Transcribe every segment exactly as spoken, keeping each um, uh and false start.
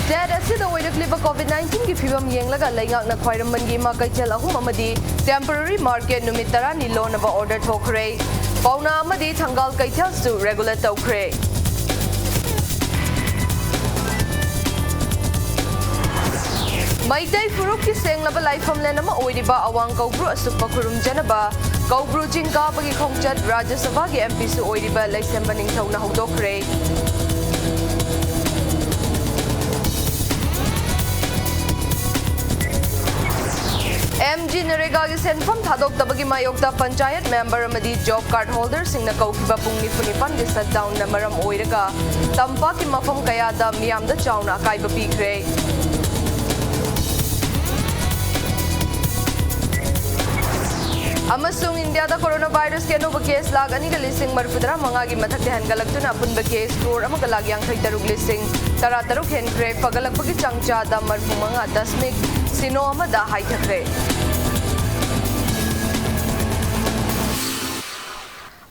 State ꯑꯁꯤꯗ ꯑꯣꯏꯔꯛꯂꯤꯕ COVID ꯅꯥꯏꯟꯇꯤꯟꯒꯤ ꯐꯤꯕꯝ ꯌꯦꯡꯂꯒ ꯂꯩꯉꯥꯛꯅ ꯈ꯭ꯋꯥꯏꯔꯝꯕꯟꯒꯤ ꯏꯃꯥ ꯀꯩꯊꯦꯜ ꯑꯍꯨꯝ ꯑꯃꯗꯤ ꯇꯦꯝꯄꯔꯔꯤ ꯃꯥꯔꯀꯦꯠ ꯅꯨꯃꯤꯠ ꯇꯔꯥꯅꯤ ꯂꯣꯟꯅꯕ ꯑꯣꯔꯗꯔ ꯊꯣꯛꯈ꯭ꯔꯦ꯫ ꯄꯥꯎꯅꯥ ꯑꯃꯗꯤ ꯊꯪꯒꯥꯜ ꯀꯩꯊꯦꯜꯁꯨ ꯔꯦꯒꯨꯂꯔ ꯇꯧꯈ꯭ꯔꯦ꯫ ꯃꯩꯇꯩ ꯐꯨꯔꯨꯞꯀꯤ ꯁꯦꯡꯂꯕ ꯂꯥꯏꯐꯝꯂꯦꯟ ꯑꯃ ꯑꯣꯏꯔꯤꯕ ꯑꯋꯥꯡ ꯀꯧꯕ꯭ꯔꯨ ꯑꯁꯨꯞꯄ ꯈꯨꯔꯨꯝꯖꯅꯕ ꯀꯧꯕ꯭ꯔꯨ ꯆꯤꯡ ꯀꯥꯕꯒꯤ ꯈꯣꯡꯆꯠ ꯔꯥꯖ꯭ꯌ ꯁꯚꯥꯒꯤ ꯑꯦꯝ ꯄꯤꯁꯨ ꯑꯣꯏꯔꯤꯕ ꯂꯩꯁꯦꯝꯕ ꯅꯤꯡꯊꯧꯅ ꯍꯧꯗꯣꯛꯈ꯭ꯔꯦ꯫ ꯑꯦꯝ ꯖꯤ ꯅꯔꯦꯒꯥꯒꯤ ꯁꯦꯟꯐꯝ ꯊꯥꯗꯣꯛꯇꯕꯒꯤ ꯃꯥꯌꯣꯛꯇ ꯄꯟꯆꯥꯌꯠ ꯃꯦꯝꯕꯔ ꯑꯃꯗꯤ ꯖꯣꯕ ꯀꯥꯔꯗ ꯍꯣꯜꯗꯔꯁꯤꯡꯅ ꯀꯧꯈꯤꯕ ꯄꯨꯡ ꯅꯤꯐꯨ ꯅꯤꯄꯥꯟꯒꯤ ꯁꯠꯗꯥꯎꯟꯅ ꯃꯔꯝ ꯑꯣꯏꯔꯒ ꯇꯝꯄꯥꯛꯀꯤ ꯃꯐꯝ ꯀꯌꯥꯗ ꯃꯤꯌꯥꯝꯗ ꯆꯥꯎꯅ ꯑꯀꯥꯏꯕ ꯄꯤꯈ꯭ꯔꯦ꯫ ꯑꯃꯁꯨꯡ ꯏꯟꯗꯤꯌꯥꯗ ꯀꯣꯔꯣꯅꯥ ꯚꯥꯏꯔꯁꯀꯤ ꯑꯅꯧꯕ ꯀꯦꯁ ꯂꯥꯈ ꯑꯅꯤꯒ ꯂꯤꯁꯤꯡ ꯃꯔꯤꯐꯨꯇꯔꯥ ꯃꯉꯥꯒꯤ ꯃꯊꯛꯇ ꯍꯦꯟꯒꯠꯂꯛꯇꯨꯅ ꯑꯄꯨꯟꯕ ꯀꯦꯁ ꯀ꯭ꯔꯣꯔ ꯑꯃꯒ ꯂꯥꯈ ꯌꯥꯡꯈꯩ ꯇꯔꯨꯛ ꯂꯤꯁꯤꯡ ꯇꯔꯥ ꯇꯔꯨꯛ ꯍꯦꯟꯈ꯭ꯔꯦ꯫ ꯐꯒꯠꯂꯛꯄꯒꯤ ꯆꯥꯡ ꯆꯥꯗ ꯃꯔꯤꯐꯨ ꯃꯉꯥ ꯗꯁꯃꯤꯛ ꯁꯤꯅꯣ ꯑꯃꯗ ꯍꯥꯏꯊꯈ꯭ꯔꯦ꯫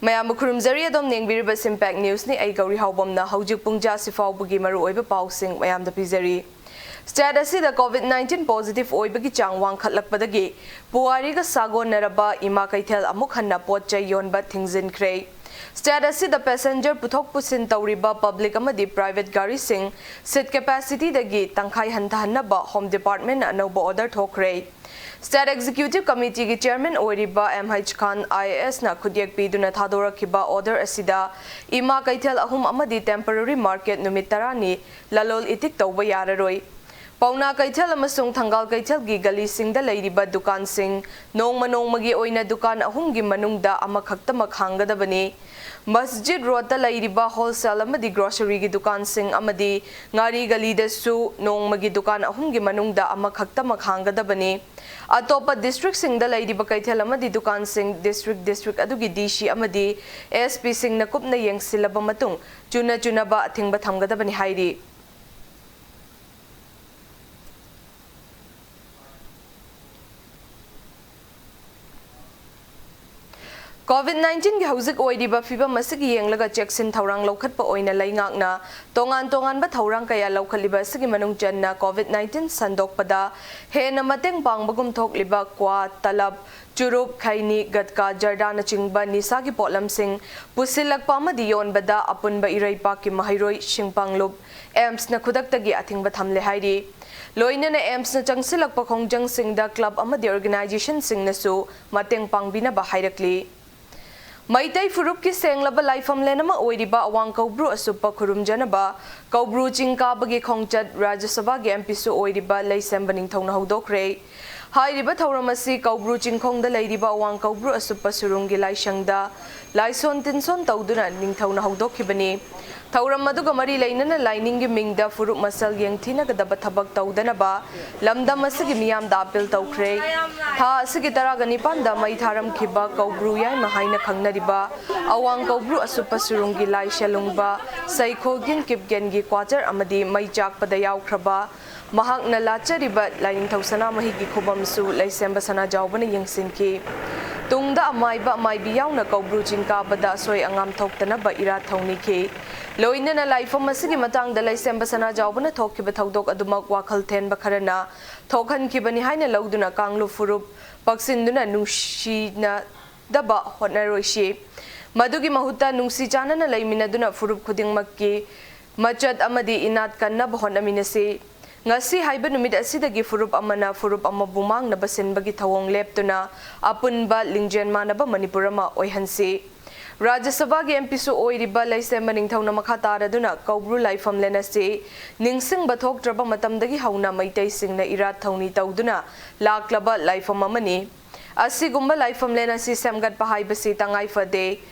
ꯃꯌꯥꯝꯕꯨ ꯈꯨꯔꯨꯝꯖꯔꯤ, ꯑꯗꯣꯝ ꯌꯦꯡꯕꯤꯔꯤꯕ ꯁꯤꯝꯄꯦꯛ ꯅ꯭ꯌꯨꯁꯅꯤ꯫ ꯑꯩ ꯒꯧꯔꯤ ꯍꯥꯎꯕꯝꯅ ꯍꯧꯖꯤꯛ ꯄꯨꯡ ꯖꯥ ꯁꯤꯐꯥꯎꯕꯒꯤ ꯃꯔꯨꯑꯣꯏꯕ ꯄꯥꯎꯁꯤꯡ ꯃꯌꯥꯝꯗ ꯄꯤꯖꯔꯤ꯫ ꯁ꯭ꯇꯦꯠ ꯑꯁꯤꯗ ꯀꯣꯚꯤꯗ ꯅꯥꯏꯟꯇꯤꯟ ꯄꯣꯖꯤꯇꯤꯚ ꯑꯣꯏꯕꯒꯤ ꯆꯥꯡ ꯋꯥꯡꯈꯠꯂꯛꯄꯗꯒꯤ ꯄꯨꯋꯥꯔꯤꯒ ꯁꯥꯒꯣꯟꯅꯔꯕ ꯏꯃꯥ ꯀꯩꯊꯦꯜ ꯑꯃꯨꯛ ꯍꯟꯅ ꯄꯣꯠ ꯆꯩ ꯌꯣꯟꯕ ꯊꯤꯡꯖꯤꯟꯈ꯭ꯔꯦ꯫ ꯁ꯭ꯇꯦꯠ ꯑꯁꯤꯗ ꯄꯦꯁꯦꯟꯖꯔ ꯄꯨꯊꯣꯛ ꯄꯨꯁꯤꯟ ꯇꯧꯔꯤꯕ ꯄꯕ꯭ꯂꯤꯛ ꯑꯃꯗꯤ ꯄ꯭ꯔꯥꯏꯚꯦꯠ ꯒꯥꯔꯤꯁꯤꯡ ꯁꯤꯠ ꯀꯦꯄꯥꯁꯤꯇꯤꯗꯒꯤ ꯇꯪꯈꯥꯏ ꯍꯟꯊꯍꯟꯅꯕ ꯍꯣꯝ ꯗꯤꯄꯥꯔꯠꯃꯦꯟꯅ ꯑꯅꯧꯕ ꯑꯣꯔꯗꯔ ꯊꯣꯛꯈ꯭ꯔꯦ꯫ ꯁ꯭ꯇꯦꯠ ꯑꯦꯛꯖꯤꯀ꯭ꯌꯨꯇꯤꯚ ꯀꯃꯤꯇꯤꯒꯤ ꯆꯤꯌꯔꯃꯦꯟ ꯑꯣꯏꯔꯤꯕ M H Khan I A ꯑꯦꯁꯅ ꯈꯨꯠꯌꯦꯛ ꯄꯤꯗꯨꯅ ꯊꯥꯗꯣꯔꯛꯈꯤꯕ ꯑꯣꯔꯗꯔ ꯑꯁꯤꯗ ꯏꯃꯥ ꯀꯩꯊꯦꯜ ꯑꯍꯨꯝ ꯑꯃꯗꯤ ꯇꯦꯝꯄꯔꯔꯤ ꯃꯥꯔꯀꯦꯠ ꯅꯨꯃꯤꯠ ꯇꯔꯥꯅꯤ ꯂꯂꯣꯜ ꯏꯇꯤꯛ ꯇꯧꯕ ꯌꯥꯔꯔꯣꯏ꯫ ꯄꯥꯎꯅꯥ ꯀꯩꯊꯦꯜ ꯑꯃꯁꯨꯡ ꯊꯪꯒꯥꯜ ꯀꯩꯊꯦꯜꯒꯤ ꯒꯂꯤꯁꯤꯡꯗ ꯂꯩꯔꯤꯕ ꯗꯨꯀꯥꯟꯁꯤꯡ ꯅꯣꯡꯃ ꯅꯣꯡꯃꯒꯤ ꯑꯣꯏꯅ ꯗꯨꯀꯥꯟ ꯑꯍꯨꯝꯒꯤ ꯃꯅꯨꯡꯗ ꯑꯃꯈꯛꯇꯃꯛ ꯍꯥꯡꯒꯗꯕꯅꯤ꯫ ꯃꯁꯖꯤꯗ ꯔꯣꯗꯇ ꯂꯩꯔꯤꯕ ꯍꯣꯜꯁꯦꯜ ꯑꯃꯗꯤ ꯒ꯭ꯔꯣꯁꯔꯤꯒꯤ ꯗꯨꯀꯥꯟꯁꯤꯡ ꯑꯃꯗꯤ ꯉꯥꯔꯤ ꯒꯂꯤꯗꯁꯨ ꯅꯣꯡꯃꯒꯤ ꯗꯨꯀꯥꯟ ꯑꯍꯨꯝꯒꯤ ꯃꯅꯨꯡꯗ ꯑꯃꯈꯛꯇꯃꯛ ꯍꯥꯡꯒꯗꯕꯅꯤ꯫ ꯑꯇꯣꯞꯄ ꯗꯤꯁꯇ꯭ꯔꯤꯛꯁꯤꯡꯗ ꯂꯩꯔꯤꯕ ꯀꯩꯊꯦꯜ ꯑꯃꯗꯤ ꯗꯨꯀꯥꯟꯁꯤꯡ ꯗꯤꯁꯇ꯭ꯔꯤꯛ ꯗꯤꯁꯇ꯭ꯔꯤꯛ ꯑꯗꯨꯒꯤ ꯗꯤ ꯁꯤ ꯑꯃꯗꯤ ꯑꯦꯁ ꯄꯤꯁꯤꯡꯅ ꯀꯨꯞꯅ ꯌꯦꯡꯁꯤꯜꯂꯕ ꯃꯇꯨꯡ ꯆꯨꯅ ꯆꯨꯅꯕ ꯑꯊꯤꯡꯕ ꯊꯝꯒꯗꯕꯅꯤ ꯍꯥꯏꯔꯤ꯫ COVID nineteen ꯒꯤ ꯍꯧꯖꯤꯛ ꯑꯣꯏꯔꯤꯕ ꯐꯤꯕꯝ ꯑꯁꯤꯒꯤ ꯌꯦꯡꯂꯒ ꯆꯦꯛꯁꯤꯟ ꯊꯧꯔꯥꯡ ꯂꯧꯈꯠꯄ ꯑꯣꯏꯅ ꯂꯩꯉꯥꯛꯅ ꯇꯣꯉꯥꯟ ꯇꯣꯉꯥꯟꯕ ꯊꯧꯔꯥꯡ ꯀꯌꯥ ꯂꯧꯈꯠꯂꯤꯕ ꯑꯁꯤꯒꯤ ꯃꯅꯨꯡ ꯆꯟꯅ COVID nineteen ꯁꯟꯗꯣꯛꯄꯗ ꯍꯦꯟꯅ ꯃꯇꯦꯡ ꯄꯥꯡꯕꯒꯨꯝ ꯊꯣꯛꯂꯤꯕ ꯀ꯭ꯋꯥ, ꯇꯂꯕ, ꯆꯨꯔꯨꯞ, ꯈꯩꯅꯤ, ꯒꯠꯀꯥ, ꯖꯔꯗꯥꯅꯆꯤꯡꯕ ꯅꯤꯁꯥꯒꯤ ꯄꯣꯠꯂꯝꯁꯤꯡ ꯄꯨꯁꯤꯜꯂꯛꯄ ꯑꯃꯗꯤ ꯌꯣꯟꯕꯗ ꯑꯄꯨꯟꯕ ꯏꯔꯩꯄꯥꯛꯀꯤ ꯃꯍꯩꯔꯣꯏ ꯁꯤꯡ ꯄꯥꯡꯂꯨꯞ AIIMSꯅ ꯈꯨꯗꯛꯇꯒꯤ ꯑꯊꯤꯡꯕ ꯊꯝꯂꯦ ꯍꯥꯏꯔꯤ꯫ ꯂꯣꯏꯅꯅ AIIMSꯅ ꯆꯪꯁꯤꯜꯂꯛꯄ ꯈꯣꯡꯖꯪꯁꯤꯡꯗ club ꯑꯃꯗꯤ organizationꯁꯤꯡꯅꯁꯨ ꯃꯇꯦꯡ ꯄꯥꯡꯕꯤꯅꯕ ꯍꯥꯏꯔꯛꯂꯤ꯫ ꯃꯩꯇꯩ ꯐꯨꯔꯨꯞꯀꯤ ꯁꯦꯡꯂꯕ ꯂꯥꯏꯐꯝꯂꯦꯟ ꯑꯃ ꯑꯣꯏꯔꯤꯕ ꯑꯋꯥꯡ ꯀꯧꯕ꯭ꯔꯨ ꯑꯁꯨꯞꯄ ꯈꯨꯔꯨꯝꯖꯅꯕ ꯀꯧꯕ꯭ꯔꯨ ꯆꯤꯡ ꯀꯥꯕꯒꯤ ꯈꯣꯡꯆꯠ ꯔꯥꯖ꯭ꯌ ꯁꯚꯥꯒꯤ MPꯁꯨ ꯑꯣꯏꯔꯤꯕ ꯂꯩꯁꯦꯝꯕ ꯅꯤꯡꯊꯧꯅ ꯍꯧꯗꯣꯛꯈ꯭ꯔꯦ꯫ ꯍꯥꯏꯔꯤꯕ ꯊꯧꯔꯝ ꯑꯁꯤ ꯀꯧꯕ꯭ꯔꯨ ꯆꯤꯡꯈꯣꯡꯗ ꯂꯩꯔꯤꯕ ꯑꯋꯥꯡ ꯀꯧꯕ꯭ꯔꯨ ꯑꯁꯨꯞꯄ ꯁꯨꯔꯨꯡꯒꯤ ꯂꯥꯏꯁꯪꯗ ꯂꯥꯏꯁꯣꯟ ꯇꯤꯟꯁꯣꯟ ꯇꯧꯗꯨꯅ ꯅꯤꯡꯊꯧꯅ ꯍꯧꯗꯣꯛꯈꯤꯕꯅꯤ꯫ ꯊꯧꯔꯝ ꯑꯗꯨꯒ ꯃꯔꯤ ꯂꯩꯅꯅ ꯂꯥꯏꯅꯤꯡꯒꯤ ꯃꯤꯡꯗ ꯐꯨꯔꯨꯞ ꯃꯁꯦꯜ ꯌꯦꯡꯊꯤꯅꯒꯗꯕ ꯊꯕꯛ ꯇꯧꯗꯅꯕ ꯂꯝꯗꯝ ꯑꯁꯤꯒꯤ ꯃꯤꯌꯥꯝꯗ ꯑꯥꯄꯤꯜ ꯇꯧꯈ꯭ꯔꯦ꯫ ꯊꯥ ꯑꯁꯤꯒꯤ ꯇꯔꯥꯒ ꯅꯤꯄꯥꯟꯗ ꯃꯩ ꯊꯥꯔꯝꯈꯤꯕ ꯀꯧꯕ꯭ꯔꯨ ꯌꯥꯏꯃ ꯍꯥꯏꯅ ꯈꯪꯅꯔꯤꯕ ꯑꯋꯥꯡ ꯀꯧꯕ꯭ꯔꯨ ꯑꯁꯨꯞꯄ ꯁꯨꯔꯨꯡꯒꯤ ꯂꯥꯏ ꯁꯦꯂꯨꯡꯕ ꯁꯩꯈꯣꯒꯤꯟ ꯀꯤꯞꯒꯦꯟꯒꯤ quarter ꯑꯃꯗꯤ ꯃꯩ ꯆꯥꯛꯄꯗ ꯌꯥꯎꯈ꯭ꯔꯕ ꯃꯍꯥꯛꯅ ꯂꯥꯠꯆꯔꯤꯕ ꯂꯥꯏꯅꯤꯡꯊꯧ ꯁꯅꯥꯃꯍꯤꯒꯤ ꯈꯨꯕꯝꯁꯨ ꯂꯩꯁꯦꯝꯕ ꯁꯅꯥꯖꯥꯎꯕꯅ ꯌꯦꯡꯁꯤꯟꯈꯤ꯫ ꯇꯨꯡꯗ ꯑꯃꯥꯏꯕ ꯑꯃꯥꯏꯕꯤ ꯌꯥꯎꯅ ꯀꯧꯕ꯭ꯔꯨ ꯆꯤꯡ ꯀꯥꯕꯗ ꯑꯁꯣꯏ ꯑꯉꯥꯝ ꯊꯣꯛꯇꯅꯕ ꯏꯔꯥꯠ ꯊꯧꯅꯤꯈꯤ꯫ ꯂꯣꯏꯅꯅ ꯂꯥꯏꯐꯝ ꯑꯁꯤꯒꯤ ꯃꯇꯥꯡꯗ ꯂꯩꯁꯦꯝꯕ ꯁꯅꯥꯖꯥꯎꯕꯅ ꯊꯣꯛꯈꯤꯕ ꯊꯧꯗꯣꯛ ꯑꯗꯨꯃꯛ ꯋꯥꯈꯜ ꯊꯦꯟꯕ ꯈꯔꯅ ꯊꯣꯛꯍꯟꯈꯤꯕꯅꯤ ꯍꯥꯏꯅ ꯂꯧꯗꯨꯅ ꯀꯥꯡꯂꯨꯞ ꯐꯨꯔꯨꯞ ꯄꯛꯁꯤꯟꯗꯨꯅ ꯅꯨꯡꯁꯤꯅꯗꯕ ꯍꯣꯠꯅꯔꯣꯏꯁꯤ꯫ ꯃꯗꯨꯒꯤ ꯃꯍꯨꯠꯇ ꯅꯨꯡꯁꯤ ꯆꯥꯟꯅꯅ ꯂꯩꯃꯤꯟꯅꯗꯨꯅ ꯐꯨꯔꯨꯞ ꯈꯨꯗꯤꯡꯃꯛꯀꯤ ꯃꯆꯠ ꯑꯃꯗꯤ ꯏꯅꯥꯠ ꯀꯟꯅꯕ ꯍꯣꯠꯅꯃꯤꯟꯅꯁꯤ꯫ ꯉꯁꯤ ꯍꯥꯏꯕ ꯅꯨꯃꯤꯠ ꯑꯁꯤꯗꯒꯤ ꯐꯨꯔꯨꯞ ꯑꯃꯅ ꯐꯨꯔꯨꯞ ꯑꯃꯕꯨ ꯃꯥꯡꯅꯕ ꯁꯤꯟꯕꯒꯤ ꯊꯧꯑꯣꯡ ꯂꯦꯞꯇꯨꯅ ꯑꯄꯨꯟꯕ ꯂꯤꯡꯖꯦꯜ ꯃꯥꯟꯅꯕ ꯃꯅꯤꯄꯨꯔ ꯑꯃ ꯑꯣꯏꯍꯟꯁꯤ꯫ ꯔꯥꯖ꯭ꯌ ꯁꯚꯥꯒꯤ MPꯁꯨ ꯑꯣꯏꯔꯤꯕ ꯂꯩꯁꯦꯝꯕ ꯅꯤꯡꯊꯧꯅ ꯃꯈꯥ ꯇꯥꯔꯗꯨꯅ ꯀꯧꯕ꯭ꯔꯨ ꯂꯥꯏꯐꯝꯂꯦꯟ ꯑꯁꯤ ꯅꯤꯡꯁꯤꯡꯕ ꯊꯣꯛꯇ꯭ꯔꯕ ꯃꯇꯝꯗꯒꯤ ꯍꯧꯅ ꯃꯩꯇꯩꯁꯤꯡꯅ ꯏꯔꯥꯠ ꯊꯧꯅꯤ ꯇꯧꯗꯨꯅ ꯂꯥꯛꯂꯕ ꯂꯥꯏꯐꯝ ꯑꯃꯅꯤ꯫ ꯑꯁꯤꯒꯨꯝꯕ ꯂꯥꯏꯐꯝꯂꯦꯟ ꯑꯁꯤ ꯁꯦꯝꯒꯠꯄ ꯍꯥꯏꯕꯁꯤ ꯇꯉꯥꯏ ꯐꯗꯦ꯫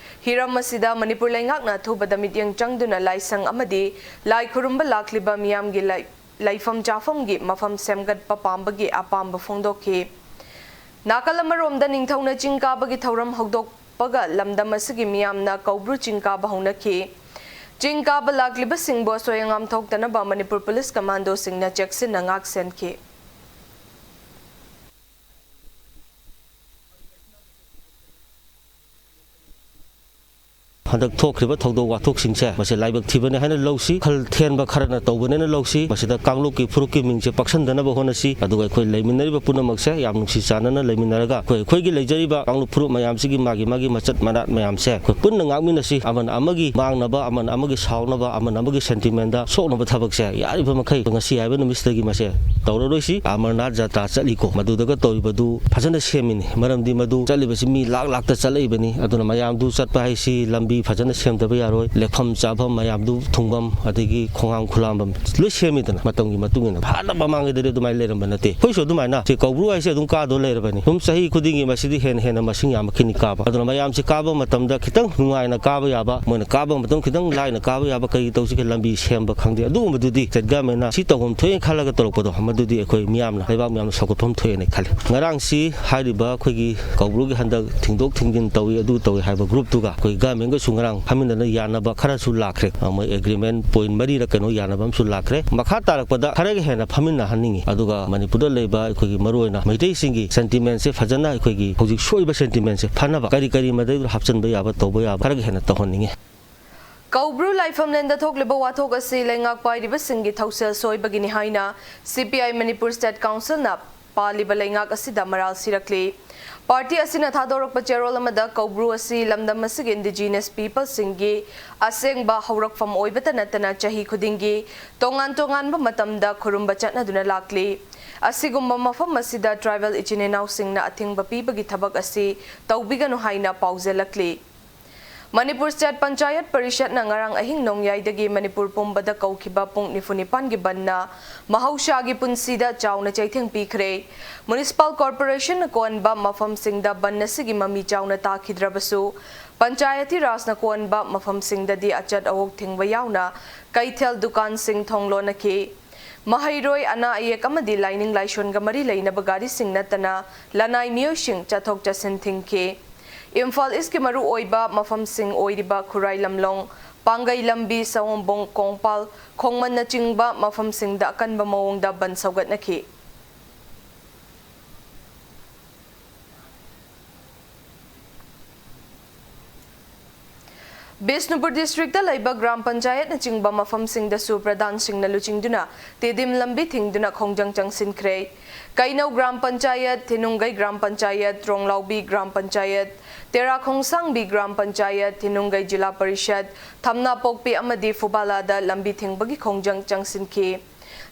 ꯍꯤꯔꯝ ꯑꯁꯤꯗ ꯃꯅꯤꯄꯨꯔ ꯂꯩꯉꯥꯛꯅ ꯑꯊꯨꯕꯗ ꯃꯤꯠꯌꯦꯡ ꯆꯪꯗꯨꯅ ꯂꯥꯏꯁꯪ ꯑꯃꯗꯤ ꯂꯥꯏ ꯈꯨꯔꯨꯝꯕ ꯂꯥꯛꯂꯤꯕ ꯃꯤꯌꯥꯝꯒꯤ ꯂꯩ-, ꯂꯩꯐꯝ ꯆꯥꯐꯝꯒꯤ ꯃꯐꯝ ꯁꯦꯝꯒꯠꯄ ꯄꯥꯝꯕꯒꯤ ꯑꯄꯥꯝꯕ ꯐꯣꯡꯗꯣꯛꯈꯤ꯫ ꯅꯥꯀꯜ ꯑꯃꯔꯣꯝꯗ ꯅꯤꯡꯊꯧꯅ ꯆꯤꯡ ꯀꯥꯕꯒꯤ ꯊꯧꯔꯝ ꯍꯧꯗꯣꯛꯄꯒ ꯂꯝꯗꯝ ꯑꯁꯤꯒꯤ ꯃꯤꯌꯥꯝꯅ ꯀꯧꯕ꯭ꯔꯨ ꯆꯤꯡ ꯀꯥꯕ ꯍꯧꯅꯈꯤ꯫ ꯆꯤꯡ ꯀꯥꯕ ꯂꯥꯛꯂꯤꯕꯁꯤꯡꯕꯨ ꯑꯁꯣꯏ ꯑꯉꯥꯝ ꯊꯣꯛꯇꯅꯕ ꯃꯅꯤꯄꯨꯔ ꯄꯨꯂꯤꯁ ꯀꯃꯥꯟꯗꯣꯁꯤꯡꯅ ꯆꯦꯛꯁꯤꯟꯅ ꯉꯥꯛ ꯁꯦꯟꯈꯤ꯫ ꯍꯟꯗꯛ ꯊꯣꯛꯈ꯭ꯔꯤꯕ ꯊꯧꯗꯣꯛ ꯋꯥꯊꯣꯛꯁꯤꯡꯁꯦ ꯃꯁꯤ ꯂꯥꯏꯕꯛ ꯊꯤꯕꯅꯤ ꯍꯥꯏꯅ ꯂꯧꯁꯤ, ꯈꯜ ꯊꯦꯟꯕ ꯈꯔꯅ ꯇꯧꯕꯅꯦꯅ ꯂꯧꯁꯤ꯫ ꯃꯁꯤꯗ ꯀꯥꯡꯂꯨꯞꯀꯤ ꯐꯨꯔꯨꯞꯀꯤ ꯃꯤꯡꯁꯦ ꯄꯛꯁꯟꯗꯅꯕ ꯍꯣꯠꯅꯁꯤ꯫ ꯑꯗꯨꯒ ꯑꯩꯈꯣꯏ ꯂꯩꯃꯤꯟꯅꯔꯤꯕ ꯄꯨꯝꯅꯃꯛꯁꯦ ꯌꯥꯝ ꯅꯨꯡꯁꯤ ꯆꯥꯟꯅꯅ ꯂꯩꯃꯤꯟꯅꯔꯒ ꯑꯩꯈꯣꯏ ꯑꯩꯈꯣꯏꯒꯤ ꯂꯩꯖꯔꯤꯕ ꯀꯥꯡꯂꯨꯞ ꯐꯨꯔꯨꯞ ꯃꯌꯥꯝꯁꯤꯒꯤ ꯃꯥꯒꯤ ꯃꯥꯒꯤ ꯃꯆꯠ ꯃꯅꯥꯠ ꯃꯌꯥꯝꯁꯦ ꯑꯩꯈꯣꯏ ꯄꯨꯟꯅ ꯉꯥꯛꯃꯤꯟꯅꯁꯤ꯫ ꯑꯃꯅ ꯑꯃꯒꯤ ꯃꯥꯡꯅꯕ, ꯑꯃꯅ ꯑꯃꯒꯤ ꯁꯥꯎꯅꯕ, ꯑꯃꯅ ꯑꯃꯒꯤ ꯁꯦꯟꯇꯤꯃꯦꯟꯗ ꯁꯣꯛꯅꯕ ꯊꯕꯛꯁꯦ ꯌꯥꯔꯤꯕ ꯃꯈꯩ ꯉꯁꯤ ꯍꯥꯏꯕ ꯅꯨꯃꯤꯠꯁꯤꯗꯒꯤ ꯃꯁꯦ ꯇꯧꯔꯔꯣꯏꯁꯤ꯫ ꯑꯃꯔꯅꯥꯊ ꯖꯇ꯭ꯔꯥ ꯆꯠꯂꯤꯀꯣ, ꯃꯗꯨꯗꯒ ꯇꯧꯔꯤꯕꯗꯨ ꯐꯖꯅ ꯁꯦꯝꯃꯤꯅꯤ꯫ ꯃꯔꯝꯗꯤ ꯃꯗꯨ ꯆꯠꯂꯤꯕꯁꯤ ꯃꯤ ꯂꯥꯛ ꯂꯥꯛꯇ ꯆꯠꯂꯛꯏꯕꯅꯤ꯫ ꯑꯗꯨꯅ ꯃꯌꯥꯝꯗꯨ ꯆꯠꯄ ꯍꯥꯏꯁꯤ ꯂꯝꯕꯤ ꯐꯖꯅ ꯁꯦꯝꯗꯕ ꯌꯥꯔꯣꯏ꯫ ꯂꯦꯛꯐꯝ ꯆꯥꯐꯝ, ꯃꯌꯥꯝꯗꯨ ꯊꯨꯡꯐꯝ, ꯑꯗꯒꯤ ꯈꯣꯡꯍꯥꯝ ꯈꯨꯂꯥꯝꯐꯝ ꯂꯣꯏ ꯁꯦꯝꯃꯤꯗꯅ ꯃꯇꯝꯒꯤ ꯃꯇꯨꯡ ꯏꯟꯅ꯫ ꯍꯥꯟꯅ ꯃꯃꯥꯡꯉꯩꯗꯗꯤ ꯑꯗꯨꯃꯥꯏꯅ ꯂꯩꯔꯝꯕ ꯅꯠꯇꯦ꯫ ꯑꯩꯈꯣꯏꯁꯨ ꯑꯗꯨꯃꯥꯏꯅ ꯁꯤ ꯀꯧꯕ꯭ꯔꯨ ꯍꯥꯏꯁꯦ ꯑꯗꯨꯝ ꯀꯥꯗꯧ ꯂꯩꯔꯕꯅꯤ꯫ ꯁꯨꯝ ꯆꯍꯤ ꯈꯨꯗꯤꯡꯒꯤ ꯃꯁꯤꯗꯤ ꯍꯦꯟꯅ ꯍꯦꯟꯅ ꯃꯁꯤꯡ ꯌꯥꯝꯃꯛꯈꯤꯅꯤ ꯀꯥꯕ꯫ ꯑꯗꯨꯅ ꯃꯌꯥꯝꯁꯤ ꯀꯥꯕ ꯃꯇꯝꯗ ꯈꯤꯇꯪ ꯅꯨꯡꯉꯥꯏꯅ ꯀꯥꯕ ꯌꯥꯕ, ꯃꯣꯏꯅ ꯀꯥꯕ ꯃꯇꯝ ꯈꯤꯇꯪ ꯂꯥꯏꯅ ꯀꯥꯕ ꯌꯥꯕ ꯀꯔꯤ ꯇꯧꯁꯤꯒꯦ? ꯂꯝꯕꯤ ꯁꯦꯝꯕ ꯈꯪꯗꯦ꯫ ꯑꯗꯨꯒꯨꯝꯕꯗꯨꯗꯤ ꯁ꯭ꯇꯦꯠ ꯒꯃꯦꯟꯅ ꯁꯤ ꯇꯧꯐꯝ ꯊꯣꯛꯑꯦꯅ ꯈꯜꯂꯒ ꯇꯧꯔꯛꯄꯗꯣ, ꯃꯗꯨꯗꯤ ꯑꯩꯈꯣꯏ ꯃꯤꯌꯥꯝꯅ, ꯂꯩꯕꯥꯛ ꯃꯤꯌꯥꯝꯅ ꯁꯧꯒꯠꯐꯝ ꯊꯣꯛꯑꯦꯅ ꯈꯜꯂꯤ꯫ ꯉꯔꯥꯡꯁꯤ ꯍꯥꯏꯔꯤꯕ ꯑꯩꯈꯣꯏꯒꯤ ꯀꯧꯕ꯭ꯔꯨꯒꯤ ꯍꯟꯗꯛ ꯊꯤꯡꯗꯣꯛ ꯊꯤꯡꯖꯤꯟ ꯇꯧꯏ, ꯑꯗꯨ ꯇꯧꯏ ꯍꯥꯏꯕ ꯒ꯭ꯔꯨꯞꯇꯨꯒ ꯑꯩꯈꯣꯏ ꯒꯃꯦꯟꯒꯁꯨ ꯉꯔꯥꯡ ꯐꯝꯃꯤꯟꯅꯅ ꯌꯥꯅꯕ ꯈꯔꯁꯨ ꯂꯥꯛꯈ꯭ꯔꯦ꯫ ꯑ, ꯃꯣꯏ ꯑꯦꯒ꯭ꯔꯤꯃꯦꯟ ꯄꯣꯏꯟ ꯃꯔꯤꯔ ꯀꯩꯅꯣ ꯌꯥꯅꯕ ꯑꯃꯁꯨ ꯂꯥꯛꯈ꯭ꯔꯦ꯫ ꯃꯈꯥ ꯇꯥꯔꯛꯄꯗ ꯈꯔꯒ ꯍꯦꯟꯅ ꯐꯝꯃꯤꯟꯅꯍꯟꯅꯤꯡꯉꯤ꯫ ꯑꯗꯨꯒ ꯃꯅꯤꯄꯨꯔꯗ ꯂꯩꯕ ꯑꯩꯈꯣꯏꯒꯤ ꯃꯔꯨꯑꯣꯏꯅ ꯃꯩꯇꯩꯁꯤꯡꯒꯤ ꯁꯦꯟꯇꯤꯃꯦꯟꯁꯦ ꯐꯖꯅ, ꯑꯩꯈꯣꯏꯒꯤ ꯍꯧꯖꯤꯛ ꯁꯣꯛꯏꯕ ꯁꯦꯟꯇꯤꯃꯦꯟꯁꯦ ꯐꯅꯕ ꯀꯔꯤ ꯀꯔꯤ ꯃꯗꯩꯗꯨꯗ ꯍꯥꯞꯆꯤꯟꯕ ꯌꯥꯕ, ꯇꯧꯕ ꯌꯥꯕ ꯈꯔꯒ ꯍꯦꯟꯅ ꯇꯧꯍꯟꯅꯤꯡꯉꯤ꯫ ꯀꯧꯕ꯭ꯔꯨ ꯂꯥꯏꯐꯝꯂꯦꯟꯗ ꯊꯣꯛꯂꯤꯕ ꯋꯥꯊꯣꯛ ꯑꯁꯤ ꯂꯩꯉꯥꯛ ꯄꯥꯏꯔꯤꯕꯁꯤꯡꯒꯤ ꯊꯧꯁꯤꯜ ꯁꯣꯏꯕꯒꯤꯅꯤ ꯍꯥꯏꯅ ꯁꯤ ꯄꯤ ꯑꯥꯏ ꯃꯅꯤꯄꯨꯔ ꯁ꯭ꯇꯦꯠ ꯀꯥꯎꯟꯁꯤꯜꯅ ꯄꯥꯜꯂꯤꯕ ꯂꯩꯉꯥꯛ ꯑꯁꯤꯗ ꯃꯔꯥꯜ ꯁꯤꯔꯛꯂꯤ꯫ ꯄꯥꯔꯇꯤ ꯑꯁꯤꯅ ꯊꯥꯗꯣꯔꯛꯄ ꯆꯦꯔꯣꯜ ꯑꯃꯗ ꯀꯧꯕ꯭ꯔꯨ ꯑꯁꯤ ꯂꯝꯗꯝ ꯑꯁꯤꯒꯤ ꯏꯟꯗꯤꯖꯤꯅꯁ ꯄꯤꯄꯜꯁꯤꯡꯒꯤ ꯑꯁꯦꯡꯕ ꯍꯧꯔꯛꯐꯝ ꯑꯣꯏꯕꯇ ꯅꯠꯇꯅ ꯆꯍꯤ ꯈꯨꯗꯤꯡꯒꯤ ꯇꯣꯉꯥꯟ ꯇꯣꯉꯥꯟꯕ ꯃꯇꯝꯗ ꯈꯨꯔꯨꯝꯕ ꯆꯠꯅꯗꯨꯅ ꯂꯥꯛꯂꯤ꯫ ꯑꯁꯤꯒꯨꯝꯕ ꯃꯐꯝ ꯑꯁꯤꯗ ꯇ꯭ꯔꯥꯏꯕꯦꯜ ꯏꯆꯤꯟ ꯏꯅꯥꯎꯁꯤꯡꯅ ꯑꯊꯤꯡꯕ ꯄꯤꯕꯒꯤ ꯊꯕꯛ ꯑꯁꯤ ꯇꯧꯕꯤꯒꯅꯨ ꯍꯥꯏꯅ ꯄꯥꯎꯖꯦꯜꯂꯛꯂꯤ꯫ ꯃꯅꯤꯄꯨꯔ ꯁ꯭ꯇꯦꯠ ꯄꯟꯆꯥꯌꯠ ꯄꯔꯤꯁꯠꯅ ꯉꯔꯥꯡ ꯑꯍꯤꯡ ꯅꯣꯡꯌꯥꯏꯗꯒꯤ ꯃꯅꯤꯄꯨꯔ ꯄꯨꯝꯕꯗ ꯀꯧꯈꯤꯕ ꯄꯨꯡ ꯅꯤꯐꯨ ꯅꯤꯄꯥꯟꯒꯤ ꯕꯟꯅ ꯃꯍꯧꯁꯥꯒꯤ ꯄꯨꯟꯁꯤꯗ ꯆꯥꯎꯅ ꯆꯩꯊꯦꯡ ꯄꯤꯈ꯭ꯔꯦ꯫ ꯃ꯭ꯌꯨꯅꯤꯁꯤꯄꯥꯜ ꯀꯣꯔꯄꯣꯔꯦꯁꯟꯅ ꯀꯣꯟꯕ ꯃꯐꯝꯁꯤꯡꯗ ꯕꯟ ꯑꯁꯤꯒꯤ ꯃꯃꯤ ꯆꯥꯎꯅ ꯇꯥꯈꯤꯗ꯭ꯔꯕꯁꯨ, ꯄꯟꯆꯥꯌꯇꯤ ꯔꯥꯖꯅ ꯀꯣꯟꯕ ꯃꯐꯝꯁꯤꯡꯗꯗꯤ ꯑꯆꯠ ꯑꯋꯣꯛ ꯊꯤꯡꯕ ꯌꯥꯎꯅ ꯀꯩꯊꯦꯜ, ꯗꯨꯀꯥꯟꯁꯤꯡ ꯊꯣꯡ ꯂꯣꯟꯅꯈꯤ꯫ ꯃꯍꯩꯔꯣꯏ, ꯑꯅꯥ ꯑꯌꯦꯛ ꯑꯃꯗꯤ ꯂꯥꯏꯅꯤꯡ ꯂꯥꯏꯁꯣꯟꯒ ꯃꯔꯤ ꯂꯩꯅꯕ ꯒꯥꯔꯤꯁꯤꯡ ꯅꯠꯇꯅ ꯂꯅꯥꯏ ꯃꯤꯑꯣꯏꯁꯤꯡ ꯆꯠꯊꯣꯛ ꯆꯠꯁꯤꯟ ꯊꯤꯡꯈꯤ꯫ ꯏꯝꯐꯥꯜ ꯏꯁꯀꯤ ꯃꯔꯨ ꯑꯣꯏꯕ ꯃꯐꯝꯁꯤꯡ ꯑꯣꯏꯔꯤꯕ ꯈꯨꯔꯥꯏ ꯂꯝꯂꯣꯡ, ꯄꯥꯡꯒꯩ ꯂꯝꯕꯤ, ꯁꯑꯣꯝꯕꯨꯡ, ꯀꯣꯡꯄꯥꯜ, ꯈꯣꯡꯃꯟꯅꯆꯤꯡꯕ ꯃꯐꯝꯁꯤꯡꯗ ꯑꯀꯟꯕ ꯃꯑꯣꯡꯗ ꯕꯟ ꯁꯧꯒꯠꯅꯈꯤ꯫ ꯕꯤꯁꯅꯨꯄꯨꯔ ꯗꯤꯁꯇ꯭ꯔꯤꯛꯇ ꯂꯩꯕ ꯒ꯭ꯔꯥꯝ ꯄꯟꯆꯥꯌꯠꯅꯆꯤꯡꯕ ꯃꯐꯝꯁꯤꯡꯗꯁꯨ ꯄ꯭ꯔꯙꯥꯟꯁꯤꯡꯅ ꯂꯨꯆꯤꯡꯗꯨꯅ ꯇꯦꯗꯤꯝ ꯂꯝꯕꯤ ꯊꯤꯡꯗꯨꯅ ꯈꯣꯡꯖꯪ ꯆꯪꯁꯤꯟꯈ꯭ꯔꯦ꯫ ꯀꯩꯅꯧ ꯒ꯭ꯔꯥꯝ ꯄꯟꯆꯥꯌꯠ, ꯊꯤꯅꯨꯡꯒꯩ ꯒ꯭ꯔꯥꯝ ꯄꯟꯆꯥꯌꯠ, ꯔꯣꯡꯂꯥꯎꯕꯤ ꯒ꯭ꯔꯥꯝ ꯄꯟꯆꯥꯌꯠ, ꯇꯦꯔꯥ ꯈꯣꯡꯁꯥꯡꯕꯤ ꯒ꯭ꯔꯥꯝ ꯄꯟꯆꯥꯌꯠ, ꯊꯤꯅꯨꯡꯒꯩ ꯖꯤꯂꯥ ꯄꯔꯤꯁꯠ, ꯊꯝꯅꯥꯄꯣꯛꯄꯤ ꯑꯃꯗꯤ ꯐꯨꯕꯥꯂꯥꯗ ꯂꯝꯕꯤ ꯊꯤꯡꯕꯒꯤ ꯈꯣꯡꯖꯪ ꯆꯪꯁꯤꯟꯈꯤ꯫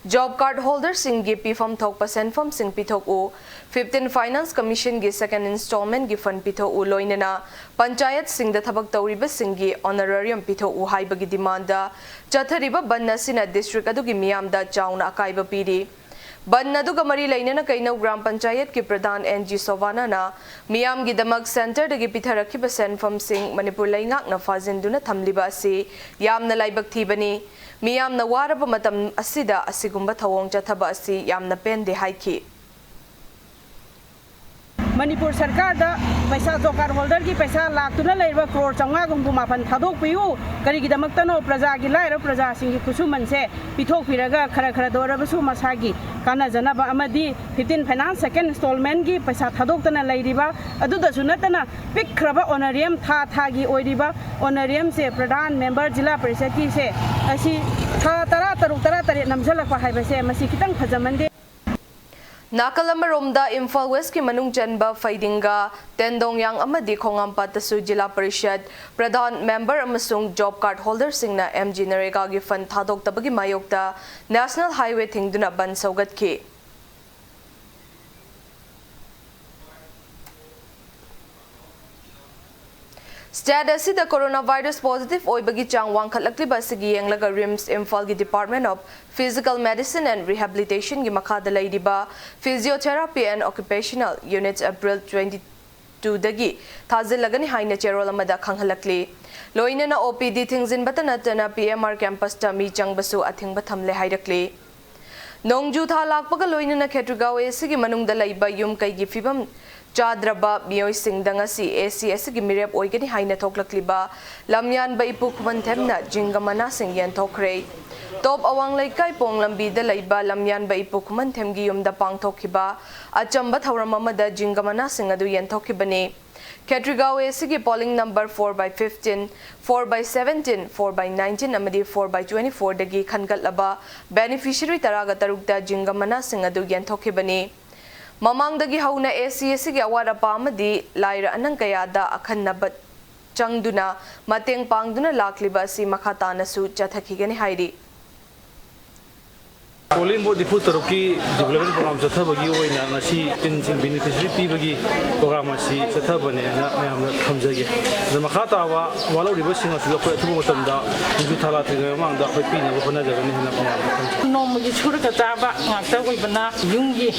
ꯖꯣꯕ ꯀꯥꯔꯗ ꯍꯣꯜꯗꯔꯁꯤꯡꯒꯤ ꯄꯤꯐꯝ ꯊꯣꯛꯄ ꯁꯦꯟꯐꯝꯁꯤꯡ ꯄꯤꯊꯣꯛꯎ, ꯐꯤꯐꯇꯤꯟ ꯐꯥꯏꯅꯥꯟꯁ ꯀꯃꯤꯁꯟꯒꯤ ꯁꯦꯀꯦꯟ ꯏꯟꯁꯇꯣꯜꯃꯦꯟꯒꯤ ꯐꯟ ꯄꯤꯊꯣꯛꯎ, ꯂꯣꯏꯅꯅ ꯄꯟꯆꯥꯌꯠꯁꯤꯡꯗ ꯊꯕꯛ ꯇꯧꯔꯤꯕꯁꯤꯡꯒꯤ ꯑꯣꯅꯔꯥꯔꯤꯌꯝ ꯄꯤꯊꯣꯛꯎ ꯍꯥꯏꯕꯒꯤ ꯗꯤꯃꯥꯟꯗ ꯆꯠꯊꯔꯤꯕ ꯕꯟ ꯑꯁꯤꯅ ꯗꯤꯁꯇ꯭ꯔꯤꯛ ꯑꯗꯨꯒꯤ ꯃꯤꯌꯥꯝꯗ ꯆꯥꯎꯅ ꯑꯀꯥꯏꯕ ꯄꯤꯔꯤ꯫ ꯕꯟ ꯑꯗꯨꯒ ꯃꯔꯤ ꯂꯩꯅꯅ ꯀꯩꯅꯧ ꯒ꯭ꯔꯥꯝ ꯄꯟꯆꯥꯌꯠꯀꯤ ꯄ꯭ꯔꯙꯥꯟ ꯑꯦꯟ ꯖꯤ ꯁꯣꯚꯥꯅꯥꯅ ꯃꯤꯌꯥꯝꯒꯤꯗꯃꯛ ꯁꯦꯟꯇꯔꯗꯒꯤ ꯄꯤꯊꯔꯛꯈꯤꯕ ꯁꯦꯟꯐꯝꯁꯤꯡ ꯃꯅꯤꯄꯨꯔ ꯂꯩꯉꯥꯛꯅ ꯐꯥꯖꯤꯟꯗꯨꯅ ꯊꯝꯂꯤꯕ ꯑꯁꯤ ꯌꯥꯝꯅ ꯂꯥꯏꯕꯛ ꯊꯤꯕꯅꯤ꯫ ꯃꯤꯌꯥꯝꯅ ꯋꯥꯔꯕ ꯃꯇꯝ ꯑꯁꯤꯗ ꯑꯁꯤꯒꯨꯝꯕ ꯊꯧꯑꯣꯡ ꯆꯠꯊꯕ ꯑꯁꯤ ꯌꯥꯝꯅ ꯄꯦꯟꯗꯦ ꯍꯥꯏꯈꯤ꯫ ꯃꯅꯤꯄꯨꯔ ꯁꯔꯀꯥꯔꯗ ꯄꯩꯁꯥ, ꯖꯣꯕ ꯀꯥꯔꯗ ꯍꯣꯜꯗꯔꯒꯤ ꯄꯩꯁꯥ ꯂꯥꯛꯇꯨꯅ ꯂꯩꯔꯤꯕ ꯀ꯭ꯔꯣꯔ ꯆꯥꯝꯃꯉꯥꯒ ꯍꯨꯝꯐꯨ ꯃꯥꯄꯟ ꯊꯥꯗꯣꯛꯄꯤꯌꯨ꯫ ꯀꯔꯤꯒꯤꯗꯃꯛꯇꯅꯣ? ꯄ꯭ꯔꯖꯥꯒꯤ, ꯂꯥꯏꯔꯕ ꯄ꯭ꯔꯖꯥꯁꯤꯡꯒꯤ ꯈꯨꯠꯁꯨꯃꯟꯁꯦ ꯄꯤꯊꯣꯛꯄꯤꯔꯒ ꯈꯔ ꯈꯔꯗ ꯑꯣꯏꯔꯕꯁꯨ ꯃꯁꯥꯒꯤ ꯀꯥꯟꯅꯖꯅꯕ ꯑꯃꯗꯤ ꯐꯤꯐꯇꯤꯟ ꯐꯥꯏꯅꯥꯟꯁ ꯁꯦꯀꯦꯟ ꯏꯟꯁꯇꯣꯜꯃꯦꯟꯒꯤ ꯄꯩꯁꯥ ꯊꯥꯗꯣꯛꯇꯅ ꯂꯩꯔꯤꯕ, ꯑꯗꯨꯗꯁꯨ ꯅꯠꯇꯅ ꯄꯤꯛꯈ꯭ꯔꯕ ꯑꯣꯅꯔꯤꯌꯝ, ꯊꯥ ꯊꯥꯒꯤ ꯑꯣꯏꯔꯤꯕ ꯑꯣꯅꯔꯤꯌꯝꯁꯦ ꯄ꯭ꯔꯙꯥꯟ, ꯃꯦꯝꯕꯔ, ꯖꯤꯂꯥ ꯄꯔꯤꯁꯠꯀꯤꯁꯦ ꯑꯁꯤ ꯊꯥ ꯇꯔꯥ ꯇꯔꯨꯛ, ꯇꯔꯥ ꯇꯔꯦꯠ ꯅꯝꯁꯤꯜꯂꯛꯄ ꯍꯥꯏꯕꯁꯦ ꯃꯁꯤ ꯈꯤꯇꯪ ꯐꯖꯃꯟꯗꯦ꯫ ꯅꯥꯀꯜ ꯑꯃꯔꯣꯝꯗ ꯏꯝꯐꯥꯜ ꯋꯦꯁꯀꯤ ꯃꯅꯨꯡ ꯆꯟꯕ ꯐꯩꯗꯤꯡꯒꯥ, ꯇꯦꯟꯗꯣꯡꯌꯥꯡ ꯑꯃꯗꯤ ꯈꯣꯡꯉꯥꯝꯄꯥꯠꯇꯁꯨ ꯖꯤꯂꯥ ꯄꯔꯤꯁꯠ ꯄ꯭ꯔꯙꯥꯟ, ꯃꯦꯝꯕꯔ ꯑꯃꯁꯨꯡ ꯖꯣꯕ ꯀꯥꯔꯗ ꯍꯣꯜꯗꯔꯁꯤꯡꯅ ꯑꯦꯝ ꯖꯤ ꯅꯔꯦꯒꯥꯒꯤ ꯐꯟ ꯊꯥꯗꯣꯛꯇꯕꯒꯤ ꯃꯥꯌꯣꯛꯇ ꯅꯦꯁꯅꯦꯜ ꯍꯥꯏꯋꯦ ꯊꯤꯡꯗꯨꯅ ꯕꯟ ꯁꯧꯒꯠꯈꯤ꯫ ꯁ꯭ꯇꯦꯠ ꯑꯁꯤꯗ ꯀꯣꯔꯣꯅꯥ ꯚꯥꯏꯔꯁ ꯄꯣꯖꯤꯇꯤꯚ ꯑꯣꯏꯕꯒꯤ ꯆꯥꯡ ꯋꯥꯡꯈꯠꯂꯛꯂꯤꯕ ꯑꯁꯤꯒꯤ ꯌꯦꯡꯂꯒ ꯔꯤꯝꯁ ꯏꯝꯐꯥꯜꯒꯤ department of physical medicine and ꯔꯤꯍꯦꯕꯤꯂꯤꯇꯦꯁꯟꯒꯤ ꯃꯈꯥꯗ ꯂꯩꯔꯤꯕ physiotherapy and occupational units April twenty ꯇꯨꯗꯒꯤ ꯊꯥꯖꯤꯜꯂꯒꯅꯤ ꯍꯥꯏꯅ ꯆꯦꯔꯣꯜ ꯑꯃꯗ ꯈꯪꯍꯜꯂꯛꯂꯤ꯫ ꯂꯣꯏꯅꯅ ꯑꯣ ꯄꯤ ꯗꯤ ꯊꯤꯡꯖꯤꯟꯕꯇ ꯅꯠꯇꯅ ꯄꯤ ꯑꯦꯝ ꯑꯥꯔ ꯀꯦꯝꯄꯁꯇ ꯃꯤ ꯆꯪꯕꯁꯨ ꯑꯊꯤꯡꯕ ꯊꯝꯂꯦ ꯍꯥꯏꯔꯛꯂꯤ꯫ ꯅꯣꯡꯖꯨ ꯊꯥ ꯂꯥꯛꯄꯒ ꯂꯣꯏꯅꯅ ꯈꯦꯇ꯭ꯔꯤꯒꯥꯎ ꯑꯦ ꯁꯤꯒꯤ ꯃꯅꯨꯡꯗ ꯂꯩꯕ ꯌꯨꯝ ꯀꯩꯒꯤ ꯐꯤꯕꯝ ꯆꯥꯗ꯭ꯔꯕ ꯃꯤꯑꯣꯏꯁꯤꯡꯗ ꯉꯁꯤ ꯑꯦ ꯁꯤ ꯑꯁꯤꯒꯤ ꯃꯤꯔꯦꯞ ꯑꯣꯏꯒꯅꯤ ꯍꯥꯏꯅ ꯊꯣꯛꯂꯛꯂꯤꯕ ꯂꯝꯌꯥꯟꯕ ꯏꯄꯨ ꯈꯨꯃꯟꯊꯦꯝꯅ ꯖꯤꯡꯒ ꯃꯅꯥꯁꯤꯡ ꯌꯦꯟꯊꯣꯛꯈ꯭ꯔꯦ꯫ ꯇꯣꯞ ꯑꯋꯥꯡ ꯂꯩꯀꯥꯏ ꯄꯣꯡ ꯂꯝꯕꯤꯗ ꯂꯩꯕ ꯂꯝꯌꯥꯟꯕ ꯏꯄꯨ ꯈꯨꯃꯟꯊꯦꯝꯒꯤ ꯌꯨꯝꯗ ꯄꯥꯡꯊꯣꯛꯈꯤꯕ ꯑꯆꯝꯕ ꯊꯧꯔꯝ ꯑꯃꯗ ꯖꯤꯡꯒ ꯃꯅꯥꯁꯤꯡ ꯑꯗꯨ ꯌꯦꯟꯊꯣꯛꯈꯤꯕꯅꯤ꯫ ꯈꯦꯇ꯭ꯔꯤꯒꯥꯎ ꯑꯦ ꯁꯤꯒꯤ polling number four by fifteen, four by seventeen, four by nineteen ꯑꯃꯗꯤ four by twenty four ꯗꯒꯤ ꯈꯟꯒꯠꯂꯕ beneficiary ꯇꯔꯥꯒ ꯇꯔꯨꯛꯇ ꯖꯤꯡꯒ ꯃꯅꯥꯁꯤꯡ ꯑꯗꯨ ꯌꯦꯟꯊꯣꯛꯈꯤꯕꯅꯤ꯫ ꯃꯃꯥꯡꯗꯒꯤ ꯍꯧꯅ ꯑꯦ ꯁꯤ ꯑꯦ ꯁꯤꯒꯤ ꯑꯋꯥꯠ ꯑꯄꯥ ꯑꯃꯗꯤ ꯂꯥꯏꯔ ꯑꯅꯪ ꯀꯌꯥꯗ ꯑꯈꯟꯅꯕ ꯆꯪꯗꯨꯅ ꯃꯇꯦꯡ ꯄꯥꯡꯗꯨꯅ ꯂꯥꯛꯂꯤꯕ ꯑꯁꯤ ꯃꯈꯥ ꯇꯥꯅꯁꯨ ꯆꯠꯊꯈꯤꯒꯅꯤ ꯍꯥꯏꯔꯤ꯫ Polling booth ꯅꯤꯐꯨ ꯇꯔꯨꯛꯀꯤ development program ꯆꯠꯊꯕꯒꯤ ꯑꯣꯏꯅ ꯉꯁꯤ ꯇꯤꯟꯁꯤꯡ beneficiary ꯄꯤꯕꯒꯤ program ꯑꯁꯤ ꯆꯠꯊꯕꯅꯦꯅ ꯃꯌꯥꯝꯗ ꯊꯝꯖꯒꯦ꯫ ꯑꯗ ꯃꯈꯥ ꯇꯥꯕ ꯋꯥꯠꯍꯧꯔꯤꯕꯁꯤꯡ ꯑꯁꯤꯁꯨ ꯑꯩꯈꯣꯏ ꯑꯊꯨꯕ ꯃꯇꯝꯗ ꯅꯣꯡꯖꯨ ꯊꯥ ꯂꯥꯛꯇ꯭ꯔꯤꯉꯩ ꯃꯃꯥꯡꯗ ꯑꯩꯈꯣꯏ ꯄꯤꯅꯕ ꯍꯣꯠꯅꯖꯒꯅꯤ ꯍꯥꯏꯅ ꯃꯌꯥꯝꯗ ꯊꯝꯖꯒꯦ꯫ ꯅꯣꯡꯃꯒꯤ ꯁꯨꯔꯒ ꯆꯥꯕ ꯉꯥꯛꯇ ꯑꯣꯏꯕꯅ ꯌꯨꯝꯒꯤ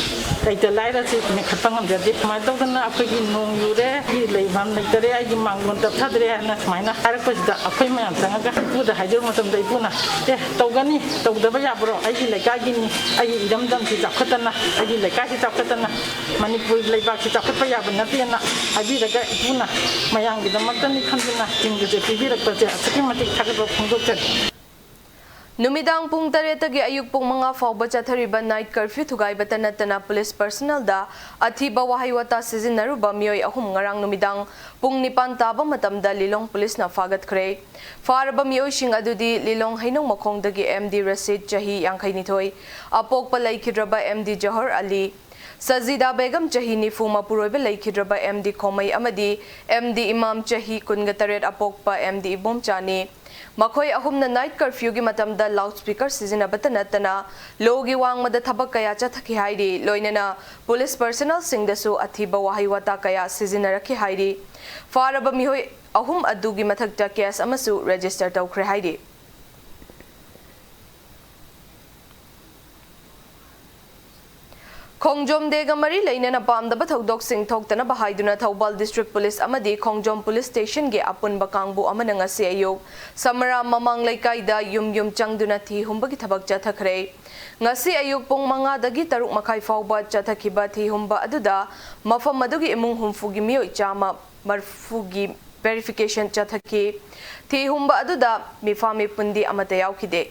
ꯂꯩꯇ ꯂꯥꯏꯔꯁꯤ ꯃꯦꯟꯈꯠꯄ ꯉꯝꯖꯗꯦ꯫ ꯁꯨꯃꯥꯏꯅ ꯇꯧꯗꯅ ꯑꯩꯈꯣꯏꯒꯤ ꯅꯣꯡ ꯌꯨꯔꯦ, ꯑꯩꯒꯤ ꯂꯩꯐꯝ ꯂꯩꯇꯔꯦ, ꯑꯩꯒꯤ ꯃꯥꯡꯒꯣꯟ ꯇꯞꯊꯗ꯭ꯔꯦ ꯍꯥꯏꯅ ꯁꯨꯃꯥꯏꯅ ꯍꯥꯏꯔꯛꯄꯁꯤꯗ ꯑꯩꯈꯣꯏ ꯃꯌꯥꯝ ꯆꯪꯉꯒ ꯏꯄꯨꯗ ꯍꯥꯏꯖꯕ ꯃꯇꯝꯗ ꯏꯄꯨꯅ "ꯑꯦ, ꯇꯧꯒꯅꯤ, ꯇꯧꯗꯕ ꯌꯥꯕ꯭ꯔꯣ? ꯑꯩꯒꯤ ꯂꯩꯀꯥꯏꯒꯤꯅꯤ, ꯑꯩꯒꯤ ꯏꯔꯝꯗꯝꯁꯤ ꯆꯥꯎꯈꯠꯇꯅ, ꯑꯩꯒꯤ ꯂꯩꯀꯥꯏꯁꯤ ꯆꯥꯎꯈꯠꯇꯅ ꯃꯅꯤꯄꯨꯔ ꯂꯩꯕꯥꯛꯁꯤ ꯆꯥꯎꯈꯠꯄ ꯌꯥꯕ ꯅꯠꯇꯦꯅ" ꯍꯥꯏꯕꯤꯔꯒ ꯏꯄꯨꯅ ꯃꯌꯥꯝꯒꯤꯗꯃꯛꯇꯅꯤ ꯈꯟꯗꯨꯅ ꯇꯤꯟꯒꯁꯦ ꯄꯤꯕꯤꯔꯛꯄꯁꯦ ꯑꯁꯨꯛꯀꯤ ꯃꯇꯤꯛ ꯊꯥꯒꯠꯄ ꯐꯣꯡꯗꯣꯛꯆꯔꯤ꯫ ꯅꯨꯃꯤꯗꯥꯡ ꯄꯨꯡ ꯇꯔꯦꯠꯇꯒꯤ ꯑꯌꯨꯛ ꯄꯨꯡ ꯃꯉꯥ ꯐꯥꯎꯕ ꯆꯠꯊꯔꯤꯕ night curfew ꯊꯨꯒꯥꯏꯕꯇ ꯅꯠꯇꯅ police personnelꯗ ꯑꯊꯤꯕ ꯋꯥꯍꯩ ꯋꯥꯇꯥ ꯁꯤꯖꯤꯟꯅꯔꯨꯕ ꯃꯤꯑꯣꯏ ꯑꯍꯨꯝ ꯉꯔꯥꯡ ꯅꯨꯃꯤꯗꯥꯡ ꯄꯨꯡ ꯅꯤꯄꯥꯟ ꯇꯥꯕ ꯃꯇꯝꯗ ꯂꯤꯂꯣꯡ policeꯅ ꯐꯥꯒꯠꯈ꯭ꯔꯦ꯫ ꯐꯥꯔꯕ ꯃꯤꯑꯣꯏꯁꯤꯡ ꯑꯗꯨꯗꯤ ꯂꯤꯂꯣꯡ ꯍꯩꯅꯧ ꯃꯈꯣꯡꯗꯒꯤ M D ꯔꯁꯤꯗ, ꯆꯍꯤ ꯌꯥꯡꯈꯩꯅꯤꯊꯣꯏ, ꯑꯄꯣꯛꯄ ꯂꯩꯈꯤꯗ꯭ꯔꯕ M D ꯖꯍꯣꯔ ꯑꯂꯤ, ꯁꯖꯤꯗꯥ ꯕꯦꯒꯝ, ꯆꯍꯤ ꯅꯤꯐꯨ, ꯃꯄꯨꯔꯣꯏꯕ ꯂꯩꯈꯤꯗ꯭ꯔꯕ M D ꯈꯣꯃꯩ ꯑꯃꯗꯤ M D ꯏꯃꯥꯝ, ꯆꯍꯤ ꯀꯨꯟꯒ ꯇꯔꯦꯠ, ꯑꯄꯣꯛꯄ M D ꯏꯕꯣꯝꯆꯥꯅꯤ꯫ ꯃꯈꯣꯏ ꯑꯍꯨꯝꯅ night curfewꯒꯤ ꯃꯇꯝꯗ loudspeaker ꯁꯤꯖꯤꯟꯅꯕꯇ ꯅꯠꯇꯅ lawꯒꯤ ꯋꯥꯡꯃꯗ ꯊꯕꯛ ꯀꯌꯥ ꯆꯠꯊꯈꯤ ꯍꯥꯏꯔꯤ꯫ ꯂꯣꯏꯅꯅ police personnelꯁꯤꯡꯗꯁꯨ ꯑꯊꯤꯕ ꯋꯥꯍꯩ ꯋꯥꯇꯥ ꯀꯌꯥ ꯁꯤꯖꯤꯟꯅꯔꯛꯈꯤ ꯍꯥꯏꯔꯤ꯫ ꯐꯥꯔꯕ ꯃꯤꯑꯣꯏ ꯑꯍꯨꯝ ꯑꯗꯨꯒꯤ ꯃꯊꯛꯇ case ꯑꯃꯁꯨ register ꯇꯧꯈ꯭ꯔꯦ ꯍꯥꯏꯔꯤ꯫ ꯈꯣꯡꯖꯣꯝ Dayꯒ ꯃꯔꯤ ꯂꯩꯅꯅ ꯄꯥꯝꯗꯕ ꯊꯧꯗꯣꯛꯁꯤꯡ ꯊꯣꯛꯇꯅꯕ ꯍꯥꯏꯗꯨꯅ ꯊꯧꯕꯥꯜ District Police ꯑꯃꯗꯤ ꯈꯣꯡꯖꯣꯝ Police Stationꯒꯤ ꯑꯄꯨꯟꯕ ꯀꯥꯡꯕꯨ ꯑꯃꯅ ꯉꯁꯤ ꯑꯌꯨꯛ ꯁꯃꯔꯥ ꯃꯃꯥꯡ ꯂꯩꯀꯥꯏꯗ ꯌꯨꯝ ꯌꯨꯝ ꯆꯪꯗꯨꯅ ꯊꯤ ꯍꯨꯝꯕꯒꯤ ꯊꯕꯛ ꯆꯠꯊꯈ꯭ꯔꯦ꯫ ꯉꯁꯤ ꯑꯌꯨꯛ ꯄꯨꯡ ꯃꯉꯥꯗꯒꯤ ꯇꯔꯨꯛ ꯃꯈꯥꯏ ꯐꯥꯎꯕ ꯆꯠꯊꯈꯤꯕ ꯊꯤ ꯍꯨꯝꯕ ꯑꯗꯨꯗ ꯃꯐꯝ ꯑꯗꯨꯒꯤ ꯏꯃꯨꯡ ꯍꯨꯝꯐꯨꯒꯤ ꯃꯤꯑꯣꯏ ꯆꯥꯝꯃ ꯃꯔꯤꯐꯨꯒꯤ verification ꯆꯠꯊꯈꯤ꯫ ꯊꯤ ꯍꯨꯝꯕ ꯑꯗꯨꯗ ꯃꯤꯐꯥ ꯃꯤꯄꯨꯟꯗꯤ ꯑꯃꯠꯇ ꯌꯥꯎꯈꯤꯗꯦ꯫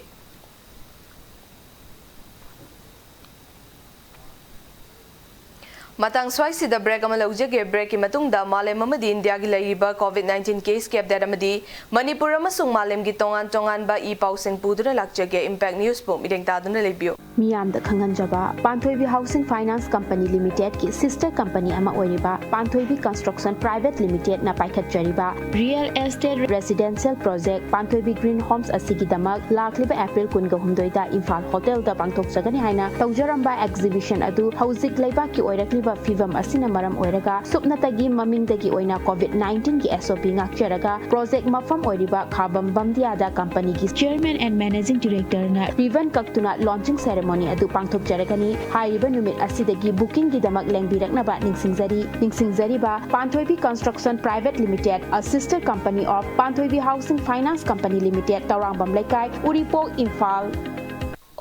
ꯃꯇꯥꯡ ꯁ꯭ꯋꯥꯏꯁꯤꯗ break ꯑꯃ ꯂꯧꯖꯒꯦ꯫ Breakꯀꯤ ꯃꯇꯨꯡꯗ ꯃꯥꯂꯦꯝ ꯑꯃꯗꯤ ꯏꯟꯗꯤꯌꯥꯒꯤ ꯂꯩꯔꯤꯕ COVID nineteen case-ꯀꯤ update ꯑꯃꯗꯤ ꯃꯅꯤꯄꯨꯔ ꯑꯃꯁꯨꯡ ꯃꯥꯂꯦꯝꯒꯤ ꯇꯣꯉꯥꯟ ꯇꯣꯉꯥꯟꯕ ꯏ ꯄꯥꯎꯁꯤꯡ ꯄꯨꯗꯨꯅ ꯂꯥꯛꯆꯒꯦ꯫ Impact News-ꯕꯨ ꯃꯤꯠꯌꯦꯡ ꯇꯥꯗꯨꯅ ꯂꯩꯕꯤꯌꯨ꯫ ꯃꯤꯌꯥꯝꯗ ꯈꯪꯍꯟꯖꯕ, ꯄꯥꯟꯊꯣꯏꯕꯤ Housing Finance Company Limited-ꯀꯤ sister company ꯑꯃ ꯑꯣꯏꯔꯤꯕ ꯄꯥꯟꯊꯣꯏꯕꯤ Construction Private Limited-ꯅ ꯄꯥꯏꯈꯠꯆꯔꯤꯕ real estate residential project ꯄꯥꯟꯊꯣꯏꯕꯤ Green Homes ꯑꯁꯤꯒꯤꯗꯃꯛ ꯂꯥꯛꯂꯤꯕ April ꯀꯨꯟꯒ ꯍꯨꯝꯗꯣꯏꯗ ꯏꯝꯐꯥꯜ hotel-ꯗ ꯄꯥꯡꯊꯣꯛꯆꯒꯅꯤ ꯍꯥꯏꯅ ꯇꯧꯖꯔꯝꯕ exhibition ꯑꯗꯨ ꯍꯧꯖꯤꯛ ꯂꯩꯕꯥꯛꯀꯤ ꯑꯣꯏꯔꯛꯂꯤꯕ ꯐꯤꯕꯝ ꯑꯁꯤꯅ ꯃꯔꯝ ꯑꯣꯏꯔꯒ ꯁꯨꯞꯅꯇꯒꯤ ꯃꯃꯤꯡꯗꯒꯤ ꯑꯣꯏꯅ COVID nineteen-ꯒꯤ SOP ꯉꯥꯛꯆꯔꯒ project ꯃꯐꯝ ꯑꯣꯏꯔꯤꯕ ꯈꯥꯕꯝ ꯕꯝꯗꯤꯌꯥꯗ company-ꯒꯤ chairman and managing director-ꯅ ribbon ꯀꯛꯇꯨꯅ launching ceremony ꯑꯗꯨ ꯄꯥꯡꯊꯣꯛꯆꯔꯒꯅꯤ꯫ ꯍꯥꯏꯔꯤꯕ ꯅꯨꯃꯤꯠ ꯑꯁꯤꯗꯒꯤ booking-ꯒꯤꯗꯃꯛ ꯂꯦꯡꯕꯤꯔꯛꯅꯕ ꯅꯤꯡꯁꯤꯡꯖꯔꯤ꯫ ꯅꯤꯡꯁꯤꯡꯖꯔꯤꯕ, ꯄꯥꯟꯊꯣꯏꯕꯤ Construction Private Limited, a sister company of Panthoibi Housing Finance Company Limited, Tourangbam ꯂꯩꯀꯥꯏ, ꯎꯔꯤꯄꯣꯛ, Imphal.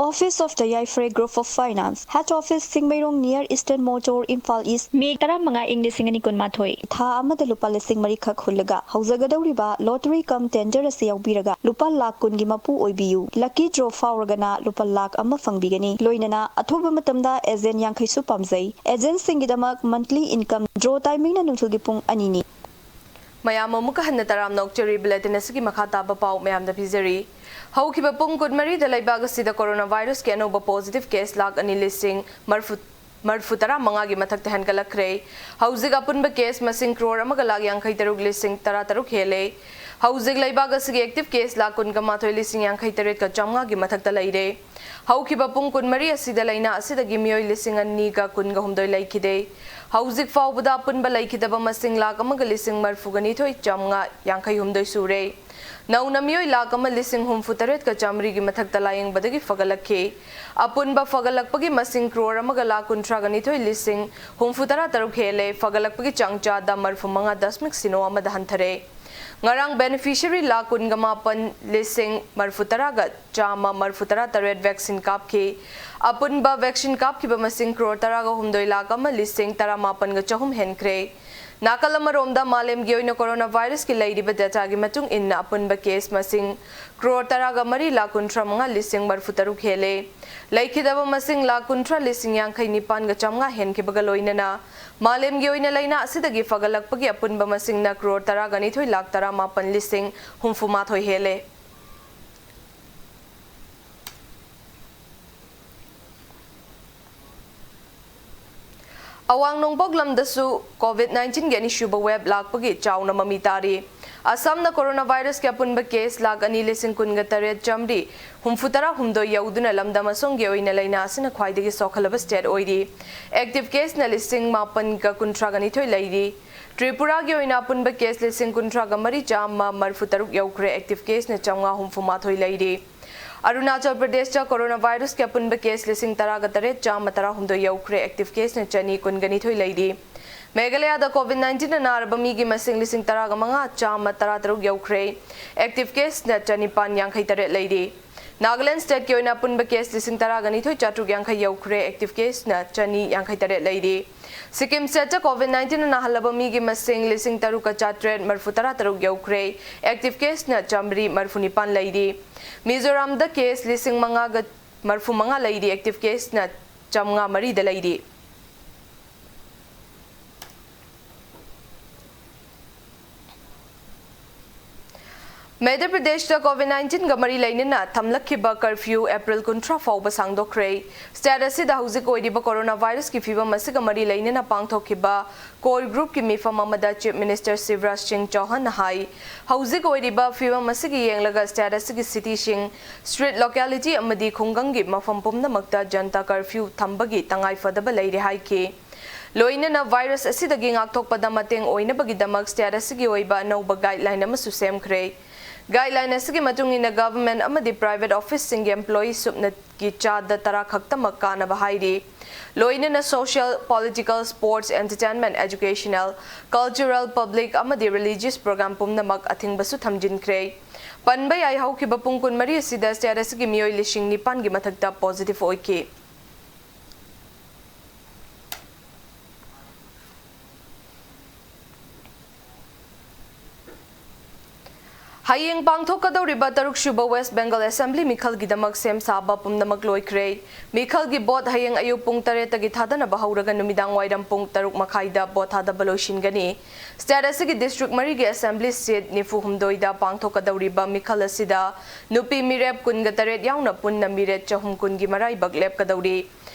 Office of the Yaifre Group of Finance, head office ꯁꯤꯡꯃꯩꯔꯣꯡ near Eastern Motor, Imphal East꯫ ꯃꯦ ꯇꯔꯥꯃꯉꯥ, ꯏꯪ ꯂꯤꯁꯤꯡ ꯑꯅꯤ ꯀꯨꯟꯃꯥꯊꯣꯏ꯫ ꯊꯥ ꯑꯃꯗ ꯂꯨꯄꯥ ꯂꯤꯁꯤꯡ ꯃꯔꯤꯈꯛ ꯍꯨꯜꯂꯒ ꯍꯧꯖꯒꯗꯧꯔꯤꯕ lottery cum tender ꯑꯁꯤ ꯌꯥꯎꯕꯤꯔꯒ ꯂꯨꯄꯥ ꯂꯥꯈ ꯀꯨꯟꯒꯤ ꯃꯄꯨ ꯑꯣꯏꯕꯤꯌꯨ꯫ Lucky draw ꯐꯥꯎꯔꯒꯅ ꯂꯨꯄꯥ ꯂꯥꯈ ꯑꯃ ꯐꯪꯕꯤꯒꯅꯤ꯫ ꯂꯣꯏꯅꯅ ꯑꯊꯨꯕ ꯃꯇꯝꯗ agent ꯌꯥꯡꯈꯩꯁꯨ ꯄꯥꯝꯖꯩ꯫ Agentꯁꯤꯡꯒꯤꯗꯃꯛ monthly income꯫ Draw timingꯅ ꯅꯨꯡꯊꯤꯜꯒꯤ ꯄꯨꯡ ꯑꯅꯤꯅꯤ꯫ ꯃꯌꯥꯝ ꯑꯃꯨꯛꯀ ꯍꯟꯅ ꯇꯔꯥꯝꯅ ꯑꯣꯛꯆꯔꯤ꯫ Bulletin ꯑꯁꯤꯒꯤ ꯃꯈꯥ ꯇꯥꯕ ꯄꯥꯎ ꯃꯌꯥꯝꯗ ꯄꯤꯖꯔꯤ꯫ ꯍꯧꯈꯤꯕ ꯄꯨꯡ ꯀꯨꯟꯃꯔꯤꯗ ꯂꯩꯕꯥꯛ ꯑꯁꯤꯗ coronavirus-ꯀꯤ ꯑꯅꯧꯕ positive case ꯂꯥꯈ ꯑꯅꯤ ꯂꯤꯁꯤꯡ ꯃꯔꯐꯨ, ꯃꯔꯐꯨ ꯇꯔꯥ ꯃꯉꯥꯒꯤ ꯃꯊꯛꯇ ꯍꯦꯟꯒꯠꯂꯛꯈ꯭ꯔꯦ꯫ ꯍꯧꯖꯤꯛ ꯑꯄꯨꯟꯕ case ꯃꯁꯤꯡ crore ꯑꯃꯒ ꯂꯥꯈ ꯌꯥꯡꯈꯩ ꯇꯔꯨꯛ ꯂꯤꯁꯤꯡ ꯇꯔꯥ ꯇꯔꯨꯛ ꯍꯦꯜꯂꯦ꯫ ꯍꯧꯖꯤꯛ ꯂꯩꯕꯥꯛ ꯑꯁꯤꯒꯤ active case ꯂꯥꯈ ꯀꯨꯟꯒ ꯃꯥꯊꯣꯏ ꯂꯤꯁꯤꯡ ꯌꯥꯡꯈꯩ ꯇꯔꯦꯠꯀ ꯆꯥꯝꯃꯉꯥꯒꯤ ꯃꯊꯛꯇ ꯂꯩꯔꯦ꯫ ꯍꯧꯈꯤꯕ ꯄꯨꯡ ꯀꯨꯟꯃꯔꯤ ꯑꯁꯤꯗ ꯂꯩꯅꯥ ꯑꯁꯤꯗꯒꯤ ꯃꯤꯑꯣꯏ ꯂꯤꯁꯤꯡ ꯑꯅꯤꯒ ꯀꯨꯟꯒ ꯍꯨꯝꯗꯣꯏ ꯂꯩꯈꯤꯗꯦ꯫ ꯍꯧꯖꯤꯛ ꯐꯥꯎꯕꯗ ꯑꯄꯨꯟꯕ ꯂꯩꯈꯤꯗꯕ ꯃꯁꯤꯡ ꯂꯥꯈ ꯑꯃꯒ ꯂꯤꯁꯤꯡ ꯃꯔꯐꯨꯒ ꯅꯤꯊꯣꯏ ꯆꯥꯝꯃꯉꯥ ꯌꯥꯡꯈꯩ ꯍꯨꯝꯗꯣꯏ ꯁꯨꯔꯦ꯫ ꯅꯧꯅ ꯃꯤꯑꯣꯏ ꯂꯥꯈ ꯑꯃ ꯂꯤꯁꯤꯡ ꯍꯨꯝꯐꯨ ꯇꯔꯦꯠꯀ ꯆꯥꯝꯃꯔꯤꯒꯤ ꯃꯊꯛꯇ ꯂꯥꯌꯦꯡꯕꯗꯒꯤ ꯐꯒꯠꯂꯛꯈꯤ꯫ ꯑꯄꯨꯟꯕ ꯐꯒꯠꯂꯛꯄꯒꯤ ꯃꯁꯤꯡ crore ꯑꯃꯒ ꯂꯥꯈ ꯀꯨꯟꯊ꯭ꯔꯥꯒ ꯅꯤꯊꯣꯏ ꯂꯤꯁꯤꯡ ꯍꯨꯝꯐꯨ ꯇꯔꯥ ꯇꯔꯨꯛ ꯍꯦꯜꯂꯦ꯫ ꯐꯒꯠꯂꯛꯄꯒꯤ ꯆꯥꯡ ꯆꯥꯗ ꯃꯔꯐꯨ ꯃꯉꯥ ꯗꯁꯃꯤꯛ ꯁꯤꯅꯣ ꯑꯃꯗ ꯍꯟꯊꯔꯦ꯫ ꯉꯔꯥꯡ beneficiary ꯂꯥꯈ ꯀꯨꯟꯒ ꯃꯥꯄꯟ ꯂꯤꯁꯤꯡ ꯃꯔꯐꯨ ꯇꯔꯥꯒ ꯆꯥꯝꯃ ꯃꯔꯐꯨ ꯇꯔꯥ ꯇꯔꯦꯠ vaccine ꯀꯥꯞꯈꯤ꯫ ꯑꯄꯨꯟꯕ vaccine ꯀꯥꯞꯈꯤꯕ ꯃꯁꯤꯡ crore ꯇꯔꯥꯒ ꯍꯨꯝꯗꯣꯏ ꯂꯥꯈ ꯑꯃ ꯂꯤꯁꯤꯡ ꯇꯔꯥ ꯃꯥꯄꯟꯒ ꯆꯍꯨꯝ ꯍꯦꯟꯈ꯭ꯔꯦ꯫ ꯅꯥꯀꯜ ꯑꯃꯔꯣꯝꯗ, ꯃꯥꯂꯦꯝꯒꯤ ꯑꯣꯏꯅ ꯀꯣꯔꯣꯅꯥ ꯚꯥꯏꯔꯁꯀꯤ ꯂꯩꯔꯤꯕ ꯗꯦꯇꯥꯒꯤ ꯃꯇꯨꯡ ꯏꯟꯅ, ꯑꯄꯨꯟꯕ ꯀꯦꯁ ꯃꯁꯤꯡ ꯀ꯭ꯔꯣꯔ ꯇꯔꯥꯒ ꯃꯔꯤ ꯂꯥꯈ ꯀꯨꯟꯊ꯭ꯔꯥ ꯃꯉꯥ ꯂꯤꯁꯤꯡ ꯃꯔꯤꯐꯨ ꯇꯔꯨꯛ ꯍꯦꯜꯂꯦ꯫ ꯂꯩꯈꯤꯗꯕ ꯃꯁꯤꯡ ꯂꯥꯈ ꯀꯨꯟꯊ꯭ꯔꯥ ꯂꯤꯁꯤꯡ ꯌꯥꯡꯈꯩ ꯅꯤꯄꯥꯟꯒ ꯆꯥꯝꯃꯉꯥ ꯍꯦꯟꯈꯤꯕꯒ ꯂꯣꯏꯅꯅ, ꯃꯥꯂꯦꯝꯒꯤ ꯑꯣꯏꯅ ꯂꯥꯏꯅꯥ ꯑꯁꯤꯗꯒꯤ ꯐꯒꯠꯂꯛꯄꯒꯤ ꯑꯄꯨꯟꯕ ꯃꯁꯤꯡꯅ ꯀ꯭ꯔꯣꯔ ꯇꯔꯥꯒ ꯅꯤꯊꯣꯏ ꯂꯥꯈ ꯇꯔꯥꯃꯥꯄꯟ ꯂꯤꯁꯤꯡ ꯍꯨꯝꯐꯨ ꯃꯥꯊꯣꯏ ꯍꯦꯜꯂꯦ꯫ ꯑꯋꯥꯡ ꯅꯣꯡꯄꯣꯛ ꯂꯝꯗꯁꯨ ꯀꯣꯚꯤꯗ ꯅꯥꯏꯟꯇꯤꯟꯒꯤ ꯑꯅꯤꯁꯨꯕ ꯋꯦꯕ ꯂꯥꯛꯄꯒꯤ ꯆꯥꯎꯅ ꯃꯃꯤ ꯇꯥꯔꯤ꯫ ꯑꯁꯥꯝꯅ ꯀꯣꯔꯣꯅꯥ ꯚꯥꯏꯔꯁꯀꯤ ꯑꯄꯨꯟꯕ ꯀꯦꯁ ꯂꯥꯈ ꯑꯅꯤ ꯂꯤꯁꯤꯡ ꯀꯨꯟꯒ ꯇꯔꯦꯠ ꯆꯥꯝꯃꯔꯤ ꯍꯨꯝꯐꯨ ꯇꯔꯥ ꯍꯨꯝꯗꯣꯏ ꯌꯧꯗꯨꯅ ꯂꯝꯗꯝ ꯑꯁꯣꯝꯒꯤ ꯑꯣꯏꯅ ꯂꯥꯏꯅꯥ ꯑꯁꯤꯅ ꯈ꯭ꯋꯥꯏꯗꯒꯤ ꯁꯣꯛꯍꯜꯂꯕ ꯁ꯭ꯇꯦꯠ ꯑꯣꯏꯔꯤ꯫ ꯑꯦꯛꯇꯤꯚ ꯀꯦꯁꯅ ꯂꯤꯁꯤꯡ ꯃꯥꯄꯟꯒ ꯀꯨꯟꯊ꯭ꯔꯥꯒ ꯅꯤꯊꯣꯏ ꯂꯩꯔꯤ꯫ ꯇ꯭ꯔꯤꯄꯨꯔꯥꯒꯤ ꯑꯣꯏꯅ ꯑꯄꯨꯟꯕ ꯀꯦꯁ ꯂꯤꯁꯤꯡ ꯀꯨꯟꯊ꯭ꯔꯥꯒ ꯃꯔꯤ ꯆꯥꯝꯃ ꯃꯔꯤꯐꯨ ꯇꯔꯨꯛ ꯌꯧꯈ꯭ꯔꯦ꯫ ꯑꯦꯛꯇꯤꯚ ꯀꯦꯁꯅ ꯆꯥꯝꯃꯉꯥ ꯍꯨꯝꯐꯨ ꯃꯥꯊꯣꯏ ꯂꯩꯔꯤ꯫ ꯑꯔꯨꯅꯥꯆꯜ ꯄ꯭ꯔꯗꯦꯁꯇ ꯀꯣꯔꯣꯅꯥ ꯚꯥꯏꯔꯁꯀꯤ ꯑꯄꯨꯟꯕ ꯀꯦꯁ ꯂꯤꯁꯤꯡ ꯇꯔꯥꯒ ꯇꯔꯦꯠ ꯆꯥꯝꯃ ꯇꯔꯥꯍꯨꯝꯗꯣꯏ ꯌꯧꯈ꯭ꯔꯦ꯫ ꯑꯦꯛꯇꯤꯚ ꯀꯦꯁꯅ ꯆꯅꯤ ꯀꯨꯟꯒ ꯅꯤꯊꯣꯏ ꯂꯩꯔꯤ꯫ ꯃꯦꯘꯥꯂꯌꯥꯗ ꯀꯣꯚꯤꯗ ꯅꯥꯏꯟꯇꯤꯟꯅ ꯅꯥꯔꯕ ꯃꯤꯒꯤ ꯃꯁꯤꯡ ꯂꯤꯁꯤꯡ ꯇꯔꯥꯒ ꯃꯉꯥ ꯆꯥꯝꯃ ꯇꯔꯥꯇꯔꯨꯛ ꯌꯧꯈ꯭ꯔꯦ꯫ ꯑꯦꯛꯇꯤꯚ ꯀꯦꯁꯅ ꯆꯅꯤꯄꯥꯟ ꯌꯥꯡꯈꯩ ꯇꯔꯦꯠ ꯂꯩꯔꯤ꯫ ꯅꯥꯒꯥꯂꯦꯟ ꯁ꯭ꯇꯦꯠꯀꯤ ꯑꯣꯏꯅ ꯑꯄꯨꯟꯕ ꯀꯦꯁ ꯂꯤꯁꯤꯡ ꯇꯔꯥꯒ ꯅꯤꯊꯣꯏ ꯆꯥꯇ꯭ꯔꯨꯛ ꯌꯥꯡꯈꯩ ꯌꯧꯈ꯭ꯔꯦ꯫ ꯑꯦꯛꯇꯤꯚ ꯀꯦꯁꯅ ꯆꯅꯤ ꯌꯥꯡꯈꯩ ꯇꯔꯦꯠ ꯂꯩꯔꯤ꯫ ꯁꯤꯛꯀꯤꯝ ꯁ꯭ꯇꯦꯠꯇ ꯀꯣꯚꯤꯗ ꯅꯥꯏꯟꯇꯤꯟꯅ ꯅꯥꯍꯜꯂꯕ ꯃꯤꯒꯤ ꯃꯁꯤꯡ ꯂꯤꯁꯤꯡ ꯇꯔꯨꯛꯀ ꯆꯥꯇ꯭ꯔꯦꯠ ꯃꯔꯤꯐꯨ ꯇꯔꯥꯇꯔꯨꯛ ꯌꯧꯈ꯭ꯔꯦ꯫ ꯑꯦꯛꯇꯤꯚ ꯀꯦꯁꯅ ꯆꯥꯃꯔꯤ ꯃꯔꯤꯐꯨ ꯅꯤꯄꯥꯟ ꯂꯩꯔꯤ꯫ ꯃꯤꯖꯣꯔꯥꯝꯗ ꯀꯦꯁ ꯂꯤꯁꯤꯡ ꯃꯉꯥꯒ ꯃꯔꯤꯐꯨ ꯃꯉꯥ ꯂꯩꯔꯤ꯫ ꯑꯦꯛꯇꯤꯚ ꯀꯦꯁꯅ ꯆꯥꯝꯃꯉꯥ ꯃꯔꯤꯗ ꯂꯩꯔꯤ꯫ ꯃꯙ꯭ꯌ ꯄ꯭ꯔꯗꯦꯁꯇ ꯀꯣꯚꯤꯗ ꯅꯥꯏꯟꯇꯤꯟꯒ ꯃꯔꯤ ꯂꯩꯅꯅ ꯊꯝꯂꯛꯈꯤꯕ ꯀꯔꯐ꯭ꯌꯨ ꯑꯦꯄ꯭ꯔꯤꯜ ꯀꯨꯟꯊ꯭ꯔꯥ ꯐꯥꯎꯕ ꯁꯥꯡꯗꯣꯛꯈ꯭ꯔꯦ꯫ ꯁ꯭ꯇꯦꯠ ꯑꯁꯤꯗ ꯍꯧꯖꯤꯛ ꯑꯣꯏꯔꯤꯕ ꯀꯣꯔꯣꯅꯥ ꯚꯥꯏꯔꯁꯀꯤ ꯐꯤꯚꯝ ꯑꯁꯤꯒ ꯃꯔꯤ ꯂꯩꯅꯅ ꯄꯥꯡꯊꯣꯛꯈꯤꯕ ꯀꯣꯔ ꯒ꯭ꯔꯨꯞꯀꯤ ꯃꯤꯐꯝ ꯑꯃꯗ ꯆꯤꯐ ꯃꯤꯅꯤꯁꯇꯔ ꯁꯤꯕꯔꯥꯖ ꯁꯤꯡ ꯆꯧꯍꯥꯟꯅ ꯍꯥꯏ, ꯍꯧꯖꯤꯛ ꯑꯣꯏꯔꯤꯕ ꯐꯤꯚꯝ ꯑꯁꯤꯒꯤ ꯌꯦꯡꯂꯒ ꯁ꯭ꯇꯦꯠ ꯑꯁꯤꯒꯤ ꯁꯤꯇꯤꯁꯤꯡ, ꯁ꯭ꯇ꯭ꯔꯤꯠ ꯂꯣꯀꯦꯂꯤꯇꯤ ꯑꯃꯗꯤ ꯈꯨꯡꯒꯪꯒꯤ ꯃꯐꯝ ꯄꯨꯝꯅꯃꯛꯇ ꯖꯟꯇꯥ ꯀꯔꯐ꯭ꯌꯨ ꯊꯝꯕꯒꯤ ꯇꯉꯥꯏ ꯐꯗꯕ ꯂꯩꯔꯦ ꯍꯥꯏꯈꯤ꯫ ꯂꯣꯏꯅꯅ ꯚꯥꯏꯔꯁ ꯑꯁꯤꯗꯒꯤ ꯉꯥꯛꯊꯣꯛꯄꯗ ꯃꯇꯦꯡ ꯑꯣꯏꯅꯕꯒꯤꯗꯃꯛ ꯁ꯭ꯇꯦꯠ ꯑꯁꯤꯒꯤ ꯑꯣꯏꯕ ꯑꯅꯧꯕ ꯒꯥꯏꯗꯂꯥꯏꯟ ꯑꯃꯁꯨ ꯁꯦꯝꯈ꯭ꯔꯦ꯫ ꯒꯥꯏꯗꯂꯥꯏꯟ ꯑꯁꯤꯒꯤ ꯃꯇꯨꯡ ꯏꯟꯅ, ꯒꯚꯔꯟꯃꯦꯟꯠ ꯑꯃꯗꯤ ꯄ꯭ꯔꯥꯏꯚꯦꯠ ꯑꯣꯐꯤꯁꯁꯤꯡꯒꯤ ꯑꯦꯝꯄ꯭ꯂꯣꯌꯤ ꯁꯨꯞꯅꯒꯤ ꯆꯥꯗ ꯇꯔꯥ ꯈꯛꯇꯃꯛ ꯀꯥꯅꯕ ꯍꯥꯏꯔꯤ꯫ ꯂꯣꯏꯅꯅ social, political, sports, entertainment, educational, cultural, public ꯑꯃꯗꯤ ꯔꯤꯂꯤꯖꯤꯌꯁ ꯄ꯭ꯔꯣꯒ꯭ꯔꯥꯝ ꯄꯨꯝꯅꯃꯛ ꯑꯊꯤꯡꯕꯁꯨ ꯊꯝꯖꯤꯟꯈ꯭ꯔꯦ꯫ ꯄꯟꯕ ꯌꯥꯏ, ꯍꯧꯈꯤꯕ ꯄꯨꯡ ꯀꯨꯟꯃꯔꯤ ꯑꯁꯤꯗ ꯁ꯭ꯇꯦꯠ ꯑꯁꯤꯒꯤ ꯃꯤꯑꯣꯏ ꯂꯤꯁꯤꯡ ꯅꯤꯄꯥꯟꯒꯤ ꯃꯊꯛꯇ ꯄꯣꯖꯤꯇꯤꯚ ꯑꯣꯏꯈꯤ꯫ ꯍꯌꯦꯡ ꯄꯥꯡꯊꯣꯛꯀꯗꯧꯔꯤꯕ ꯇꯔꯨꯛꯁꯨꯕ West Bengal Assembly ꯃꯤꯈꯜꯒꯤꯗꯃꯛ ꯁꯦꯝ ꯁꯥꯕ ꯄꯨꯝꯅꯃꯛ ꯂꯣꯏꯈ꯭ꯔꯦ꯫ ꯃꯤꯈꯜꯒꯤ vote ꯍꯌꯦꯡ ꯑꯌꯨꯛ ꯄꯨꯡ ꯇꯔꯦꯠꯇꯒꯤ ꯊꯥꯗꯅꯕ ꯍꯧꯔꯒ ꯅꯨꯃꯤꯗꯥꯡ ꯋꯥꯏꯔꯝ ꯄꯨꯡ ꯇꯔꯨꯛ ꯃꯈꯥꯏꯗ vote ꯊꯥꯗꯕ ꯂꯣꯏꯁꯤꯟꯒꯅꯤ꯫ State ꯑꯁꯤꯒꯤ district ꯃꯔꯤꯒꯤ assembly seat ꯅꯤꯐꯨ ꯍꯨꯝꯗꯣꯏꯗ ꯄꯥꯡꯊꯣꯛꯀꯗꯧꯔꯤꯕ ꯃꯤꯈꯜ ꯑꯁꯤꯗ ꯅꯨꯄꯤ ꯃꯤꯔꯦꯞ ꯀꯨꯟꯒ ꯇꯔꯦꯠ ꯌꯥꯎꯅ ꯄꯨꯟꯅ ꯃꯤꯔꯦꯞ ꯆꯍꯨꯝ ꯀꯨꯟꯒꯤ ꯃꯔꯥꯏꯕꯛ ꯂꯦꯞꯀꯗꯧꯔꯤ꯫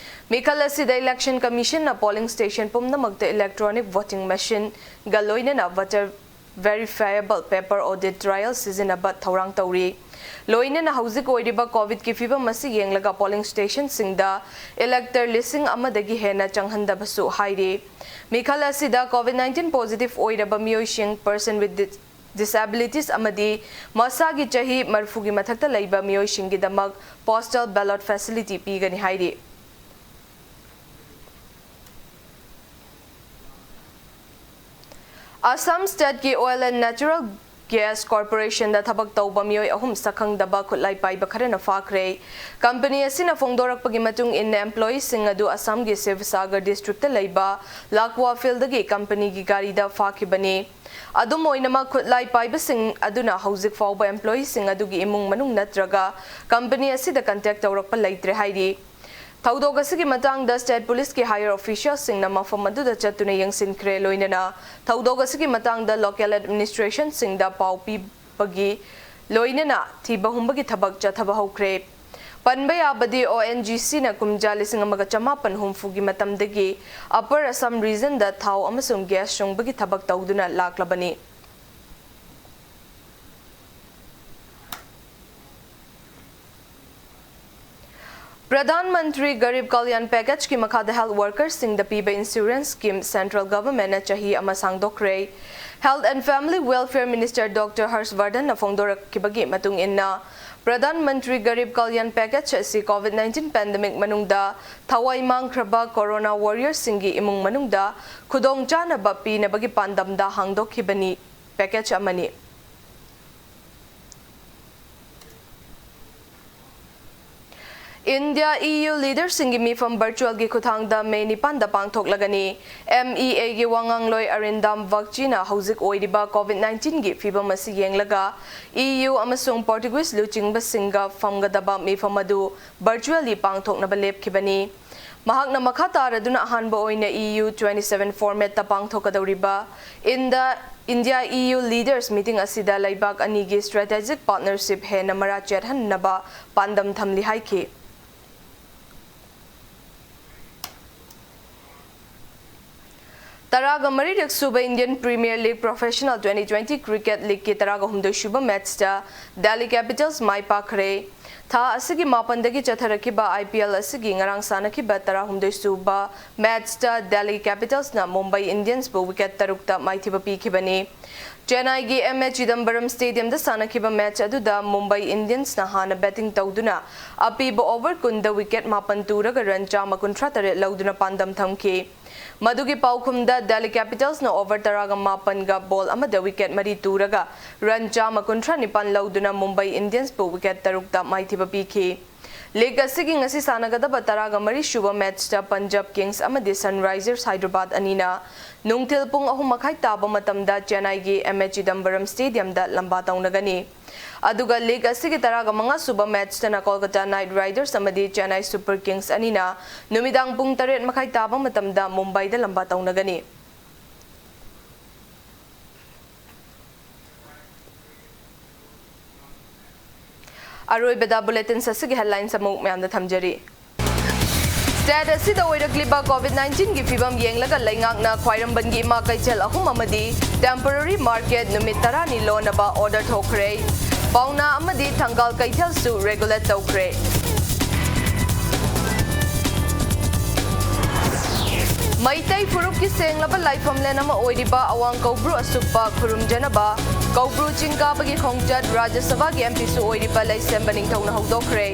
ꯃꯤꯈꯜ ꯑꯁꯤꯗ Election Commission ꯅ polling station ꯄꯨꯝꯅꯃꯛꯇ electronic voting machine ꯒ ꯂꯣꯏꯅꯅ voter verifiable paper audit trail ꯁꯤꯖꯤꯟꯅꯕ ꯊꯧꯔꯥꯡ ꯇꯧꯔꯤ꯫ ꯂꯣꯏꯅꯅ ꯍꯧꯖꯤꯛ ꯑꯣꯏꯔꯤꯕ COVID ꯀꯤ ꯐꯤꯕꯝ ꯑꯁꯤ ꯌꯦꯡꯂꯒ polling station ꯁꯤꯡꯗ elector ꯂꯤꯁꯤꯡ ꯑꯃꯗꯒꯤ ꯍꯦꯟꯅ ꯆꯪꯍꯟꯗꯕꯁꯨ ꯍꯥꯏꯔꯤ꯫ ꯃꯤꯈꯜ ꯑꯁꯤꯗ COVID nineteen positive ꯑꯣꯏꯔꯕ ꯃꯤꯑꯣꯏꯁꯤꯡ, person with dis-, disabilities ꯑꯃꯗꯤ ꯃꯁꯥꯒꯤ ꯆꯍꯤ ꯃꯔꯤꯐꯨꯒꯤ ꯃꯊꯛꯇ ꯂꯩꯕ ꯃꯤꯑꯣꯏꯁꯤꯡꯒꯤꯗꯃꯛ postal ballot facility ꯄꯤꯒꯅꯤ ꯍꯥꯏꯔꯤ꯫ Assam State ꯀꯤ Oil and Natural Gas Corporation ꯗ ꯊꯕꯛ ꯇꯧꯕ ꯃꯤꯑꯣꯏ ꯑꯍꯨꯝ ꯁꯛꯈꯪꯗꯕ ꯈꯨꯠꯂꯥꯏ ꯄꯥꯏꯕ ꯈꯔꯅ ꯐꯥꯈ꯭ꯔꯦ꯫ Company ꯑꯁꯤꯅ ꯐꯣꯡꯗꯣꯔꯛꯄꯒꯤ ꯃꯇꯨꯡ ꯏꯟꯅ, employee ꯁꯤꯡ ꯑꯗꯨ ꯑꯁꯥꯝꯒꯤ ꯁꯤꯕꯁꯥꯒꯔ district ꯇ ꯂꯩꯕ ꯂꯥꯛꯋꯥ field ꯗꯒꯤ company ꯒꯤ ꯒꯥꯔꯤꯗ ꯐꯥꯈꯤꯕꯅꯤ꯫ ꯑꯗꯨꯝ ꯑꯣꯏꯅꯃꯛ, ꯈꯨꯠꯂꯥꯏ ꯄꯥꯏꯕꯁꯤꯡ ꯑꯗꯨꯅ ꯍꯧꯖꯤꯛ ꯐꯥꯎꯕ employee ꯁꯤꯡ ꯑꯗꯨꯒꯤ ꯏꯃꯨꯡ ꯃꯅꯨꯡ ꯅꯠꯇ꯭ꯔꯒ company ꯑꯁꯤꯗ contact ꯇꯧꯔꯛꯄ ꯂꯩꯇ꯭ꯔꯦ ꯍꯥꯏꯔꯤ꯫ ꯊꯧꯗꯣꯛ ꯑꯁꯤꯒꯤ ꯃꯇꯥꯡꯗ state police ꯀꯤ higher official ꯁꯤꯡꯅ ꯃꯐꯝ ꯑꯗꯨꯗ ꯆꯠꯇꯨꯅ ꯌꯦꯡꯁꯤꯟꯈ꯭ꯔꯦ, ꯂꯣꯏꯅꯅ ꯊꯧꯗꯣꯛ ꯑꯁꯤꯒꯤ ꯃꯇꯥꯡꯗ local administration ꯁꯤꯡꯗ ꯄꯥꯎ ꯄꯤꯕꯒꯤ ꯂꯣꯏꯅꯅ ꯊꯤꯕ ꯍꯨꯝꯕꯒꯤ ꯊꯕꯛ ꯆꯠꯊꯕ ꯍꯧꯈ꯭ꯔꯦ꯫ ꯄꯟꯕ ꯌꯥꯕꯗꯤ, O N G C ꯅ ꯀꯨꯝꯖꯥ ꯂꯤꯁꯤꯡ ꯑꯃꯒ ꯆꯃꯥꯄꯟ ꯍꯨꯝꯐꯨꯒꯤ ꯃꯇꯝꯗꯒꯤ Upper Assam region ꯗ ꯊꯥꯎ ꯑꯃꯁꯨꯡ gas ꯁꯨꯡꯕꯒꯤ ꯊꯕꯛ ꯇꯧꯗꯨꯅ ꯂꯥꯛꯂꯕꯅꯤ꯫ ꯄ꯭ꯔꯙꯥꯟ ꯃꯟꯇ꯭ꯔꯤ ꯒꯔꯤꯕ ꯀꯜꯌꯥꯟ package ꯀꯤ ꯃꯈꯥꯗ health worker ꯁꯤꯡꯗ ꯄꯤꯕ insurance scheme central government ꯅ ꯆꯍꯤ ꯑꯃ ꯁꯥꯡꯗꯣꯛꯈ꯭ꯔꯦ꯫ Health and Family Welfare Minister Doctor Harsh Vardhan ꯅ ꯐꯣꯡꯗꯣꯔꯛꯈꯤꯕꯒꯤ ꯃꯇꯨꯡ ꯏꯟꯅ, ꯄ꯭ꯔꯙꯥꯟ ꯃꯟꯇ꯭ꯔꯤ ꯒꯔꯤꯕ ꯀꯜꯌꯥꯟ package ꯑꯁꯤ COVID nineteen pandemic ꯃꯅꯨꯡꯗ ꯊꯋꯥꯏ ꯃꯥꯡꯈ꯭ꯔꯕ corona warrior ꯁꯤꯡꯒꯤ ꯏꯃꯨꯡ ꯃꯅꯨꯡꯗ ꯈꯨꯗꯣꯡꯆꯥꯅꯕ ꯄꯤꯅꯕꯒꯤ ꯄꯥꯟꯗꯝꯗ ꯍꯥꯡꯗꯣꯛꯈꯤꯕꯅꯤ꯫ Package ꯑꯃꯅꯤ꯫ ꯏꯟꯗꯤꯌꯥ ꯏ ꯌꯨ ꯂꯤꯗꯔꯁꯤꯡꯒꯤ ꯃꯤꯐꯝ ꯚꯔꯆꯨꯋꯦꯜꯒꯤ ꯈꯨꯠꯊꯥꯡꯗ ꯃꯦ ꯅꯤꯄꯥꯟꯗ ꯄꯥꯡꯊꯣꯛꯂꯒꯅꯤ꯫ ꯑꯦꯝ ꯏ ꯑꯦꯒꯤ ꯋꯥꯉꯥꯡꯂꯣꯏ ꯑꯔꯤꯟꯗꯥꯝ ꯕꯒꯆꯤꯅ ꯍꯧꯖꯤꯛ ꯑꯣꯏꯔꯤꯕ ꯀꯣꯚꯤꯗ ꯅꯥꯏꯟꯇꯤꯟꯒꯤ ꯐꯤꯕꯝ ꯑꯁꯤ ꯌꯦꯡꯂꯒ ꯏ ꯌꯨ ꯑꯃꯁꯨꯡ ꯄꯣꯔꯇꯨꯒꯤꯁ ꯂꯨꯆꯤꯡꯕꯁꯤꯡꯒ ꯐꯝꯒꯗꯕ ꯃꯤꯐꯝ ꯑꯗꯨ ꯚꯔꯆꯨꯋꯦꯜꯂꯤ ꯄꯥꯡꯊꯣꯛꯅꯕ ꯂꯦꯞꯈꯤꯕꯅꯤ꯫ ꯃꯍꯥꯛꯅ ꯃꯈꯥ ꯇꯥꯔꯗꯨꯅ ꯑꯍꯥꯟꯕ ꯑꯣꯏꯅ E U twenty seven ꯐꯣꯔꯃꯦꯠꯇ ꯄꯥꯡꯊꯣꯛꯀꯗꯧꯔꯤꯕ ꯏꯟꯗ-, India E U leaders meeting ꯑꯁꯤꯗ ꯂꯩꯕꯥꯛ ꯑꯅꯤꯒꯤ ꯁ꯭ꯇ꯭ꯔꯦꯇꯦꯖꯤꯛ ꯄꯥꯔꯠꯅꯔꯁꯤꯞ ꯍꯦꯟꯅ ꯃꯔꯥ ꯆꯦꯠꯍꯟꯅꯕ ꯄꯥꯟꯗꯝ ꯊꯝꯂꯤ ꯍꯥꯏꯈꯤ꯫ ꯇꯔꯥꯒ ꯃꯔꯤꯔꯛ ꯁꯨꯕ Indian premier league professional twenty twenty cricket ꯂꯤꯒꯀꯤ ꯇꯔꯥꯒ ꯍꯨꯝꯗꯣꯏ ꯁꯨꯕ ꯃꯦꯠꯆꯇ ꯗꯦꯜꯂꯤ ꯀꯦꯄꯤꯇꯜꯁ ꯃꯥꯏ ꯄꯥꯛꯈ꯭ꯔꯦ꯫ ꯊꯥ ꯑꯁꯤꯒꯤ ꯃꯥꯄꯟꯗꯒꯤ ꯆꯠꯊꯔꯛꯈꯤꯕ ꯑꯥꯏ ꯄꯤ ꯑꯦꯜ ꯑꯁꯤꯒꯤ ꯉꯔꯥꯡ ꯁꯥꯟꯅꯈꯤꯕ ꯇꯔꯥꯍꯨꯝꯗꯣꯏ ꯁꯨꯕ ꯃꯦꯠꯆꯇ ꯗꯦꯜꯂꯤ ꯀꯦꯄꯤꯇꯜꯁꯅ ꯃꯨꯝꯕꯥꯏ ꯏꯟꯗꯤꯌꯟꯁꯄꯨ ꯋꯤꯀꯦꯠ ꯇꯔꯨꯛꯇ ꯃꯥꯏꯊꯤꯕ ꯄꯤꯈꯤꯕꯅꯤ꯫ ꯆꯦꯟꯅꯥꯏꯒꯤ ꯑꯦꯝ ꯑꯦ ꯆꯤꯗꯝꯕꯔꯝ ꯁ꯭ꯇꯦꯗꯤꯌꯝꯗ ꯁꯥꯟꯅꯈꯤꯕ ꯃꯦꯆ ꯑꯗꯨꯗ ꯃꯨꯝꯕꯥꯏ ꯏꯟꯗꯤꯌꯟꯁꯅ ꯍꯥꯟꯅ ꯕꯦꯇꯤꯡ ꯇꯧꯗꯨꯅ ꯑꯄꯤꯕ ꯑꯣꯚꯔ ꯀꯨꯟꯗ ꯋꯤꯀꯦꯠ ꯃꯥꯄꯟ ꯇꯨꯔꯒ ꯔꯟ ꯆꯥꯝꯃ ꯀꯨꯟꯊ꯭ꯔꯥ ꯇꯔꯦꯠ ꯂꯧꯗꯨꯅ ꯄꯥꯟꯗꯝ ꯊꯝꯈꯤ꯫ ꯃꯗꯨꯒꯤ ꯄꯥꯎꯈꯨꯝꯗ ꯗꯦꯜꯂꯤ ꯀꯦꯄꯤꯇꯜꯁꯅ ꯑꯣꯚꯔ ꯇꯔꯥꯒ ꯃꯥꯄꯟꯒ ꯕꯣꯜ ꯑꯃꯗ ꯋꯤꯀꯦꯠ ꯃꯔꯤ ꯇꯨꯔꯒ ꯔꯟ ꯆꯥꯝꯃ ꯀꯨꯟꯊ꯭ꯔꯥ ꯅꯤꯄꯥꯟ ꯂꯧꯗꯨꯅ ꯃꯨꯝꯕꯥꯏ ꯏꯟꯗꯤꯌꯟꯁꯄꯨ ꯋꯤꯀꯦꯠ ꯇꯔꯨꯛꯇ ꯃꯥꯏꯊꯤꯕ ꯄꯤꯈꯤ꯫ ꯂꯤꯒ ꯑꯁꯤꯒꯤ ꯉꯁꯤ ꯁꯥꯟꯅꯒꯗꯕ ꯇꯔꯥꯒ ꯃꯔꯤ ꯁꯨꯕ ꯃꯦꯆꯇ ꯄꯟꯖꯥꯕ ꯀꯤꯡꯁ ꯑꯃꯗꯤ ꯁꯟꯔꯥꯏꯖꯔꯁ ꯍꯥꯏꯗ꯭ꯔꯕꯥꯗ ꯑꯅꯤꯅ ꯅꯨꯡꯊꯤꯜ ꯄꯨꯡ ꯑꯍꯨꯝ ꯃꯈꯥꯏ ꯇꯥꯕ ꯃꯇꯝꯗ ꯆꯦꯟꯅꯥꯏꯒꯤ ꯑꯦꯝ ꯑꯦ ꯆꯤꯗꯝꯕꯔꯝ ꯁ꯭ꯇꯦꯗꯤꯌꯝꯗ ꯂꯝꯕꯥ ꯇꯧꯅꯒꯅꯤ꯫ ꯑꯗꯨꯒ ꯂꯤꯒ ꯑꯁꯤꯒꯤ ꯇꯔꯥꯒ ꯃꯉꯥ ꯁꯨꯕ ꯃꯦꯆꯇꯅ ꯀꯣꯜꯀꯇꯥ ꯅꯥꯏꯠ ꯔꯥꯏꯗꯔꯁ ꯑꯃꯗꯤ ꯆꯦꯟꯅꯥꯏ ꯁꯨꯄꯔ ꯀꯤꯡꯁ ꯑꯅꯤꯅ ꯅꯨꯃꯤꯗꯥꯡ ꯄꯨꯡ ꯇꯔꯦꯠ ꯃꯈꯥꯏ ꯇꯥꯕ ꯃꯇꯝꯗ ꯃꯨꯝꯕꯥꯏꯗ ꯂꯝꯕꯥ ꯇꯧꯅꯒꯅꯤ꯫ ꯑꯔꯣꯏꯕꯗ ꯕꯨꯂꯦꯇꯤꯟꯁ ꯑꯁꯤꯒꯤ ꯍꯦꯗꯂꯥꯏꯟꯁ ꯑꯃꯨꯛ ꯃꯌꯥꯝꯗ ꯊꯝꯖꯔꯤ꯫ ꯁ꯭ꯇꯦꯠ ꯑꯁꯤꯗ ꯑꯣꯏꯔꯛꯂꯤꯕ ꯀꯣꯚꯤꯗ ꯅꯥꯏꯟꯇꯤꯟꯒꯤ ꯐꯤꯕꯝ ꯌꯦꯡꯂꯒ ꯂꯩꯉꯥꯛꯅ ꯈ꯭ꯋꯥꯏꯔꯝꯕꯟꯒꯤ ꯏꯃꯥ ꯀꯩꯊꯦꯜ ꯑꯍꯨꯝ ꯑꯃꯗꯤ ꯇꯦꯝꯄꯣꯔꯔꯤ ꯃꯥꯔꯀꯦꯠ ꯅꯨꯃꯤꯠ ꯇꯔꯥꯅꯤ ꯂꯣꯟꯅꯕ ꯑꯣꯔꯗꯔ ꯊꯣꯛꯈ꯭ꯔꯦ꯫ ꯄꯥꯎꯅꯥ ꯑꯃꯗꯤ ꯊꯪꯒꯥꯜ ꯀꯩꯊꯦꯜꯁꯨ ꯔꯦꯒꯨꯂꯦꯠ ꯇꯧꯈ꯭ꯔꯦ꯫ ꯃꯩꯇꯩ ꯐꯨꯔꯨꯞꯀꯤ ꯁꯦꯡꯂꯕ ꯂꯥꯏꯐꯝꯂꯦꯟ ꯑꯃ ꯑꯣꯏꯔꯤꯕ ꯑꯋꯥꯡ ꯀꯧꯕ꯭ꯔꯨ ꯑꯁꯨꯞꯄ ꯈꯨꯔꯨꯝꯖꯅꯕ ꯀꯧꯕ꯭ꯔꯨ ꯆꯤꯡ ꯀꯥꯕꯒꯤ ꯈꯣꯡꯆꯠ ꯔꯥꯖ꯭ꯌ ꯁꯚꯥꯒꯤ ꯑꯦꯝ ꯄꯤꯁꯨ ꯑꯣꯏꯔꯤꯕ ꯂꯩꯁꯦꯝꯕ ꯅꯤꯡꯊꯧꯅ ꯍꯧꯗꯣꯛꯈ꯭ꯔꯦ꯫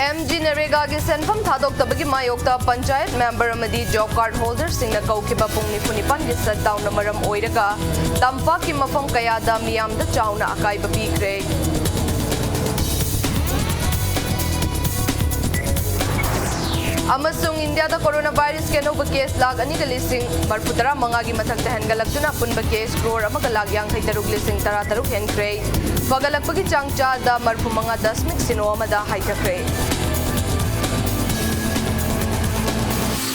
ꯑꯦꯝ ꯖꯤ ꯅꯔꯦꯒꯥ ꯃꯟꯔꯦꯒꯥꯒꯤ ꯁꯦꯟꯐꯝ ꯊꯥꯗꯣꯛꯇꯕꯒꯤ ꯃꯥꯌꯣꯛꯇ ꯄꯟꯆꯥꯌꯠ ꯃꯦꯝꯕꯔ ꯑꯃꯗꯤ ꯖꯣꯕ ꯀꯥꯔꯗ ꯍꯣꯜꯗꯔꯁꯤꯡꯅ ꯀꯧꯈꯤꯕ ꯄꯨꯡ ꯅꯤꯐꯨ ꯅꯤꯄꯥꯟꯒꯤ ꯁꯠꯗꯥꯎꯟꯅ ꯃꯔꯝ ꯑꯣꯏꯔꯒ ꯇꯝꯄꯥꯛꯀꯤ ꯃꯐꯝ ꯀꯌꯥꯗ ꯃꯤꯌꯥꯝꯗ ꯆꯥꯎꯅ ꯑꯀꯥꯏꯕ ꯄꯤꯈ꯭ꯔꯦ꯫ ꯑꯃꯁꯨꯡ ꯏꯟꯗꯤꯌꯥꯗ ꯀꯣꯔꯣꯅꯥ ꯚꯥꯏꯔꯁꯀꯤ ꯑꯅꯧꯕ ꯀꯦꯁ ꯂꯥꯈ ꯑꯅꯤꯒ ꯂꯤꯁꯤꯡ ꯃꯔꯤꯐꯨ ꯇꯔꯥ ꯃꯉꯥꯒꯤ ꯃꯊꯛꯇ ꯍꯦꯟꯒꯠꯂꯛꯇꯨꯅ ꯑꯄꯨꯟꯕ ꯀꯦꯁ ꯀ꯭ꯔꯣꯔ ꯑꯃꯒ ꯂꯥꯈ ꯌꯥꯡꯈꯩ ꯇꯔꯨꯛ ꯂꯤꯁꯤꯡ ꯇꯔꯥ ꯇꯔꯨꯛ ꯍꯦꯟꯈ꯭ꯔꯦ꯫ ꯐꯒꯠꯂꯛꯄꯒꯤ ꯆꯥꯡ ꯆꯥꯗ ꯃꯔꯤꯐꯨ ꯃꯉꯥ ꯗꯁꯃꯤꯛ ꯁꯤꯅꯣ ꯑꯃꯗ ꯍꯥꯏꯊꯈ꯭ꯔꯦ꯫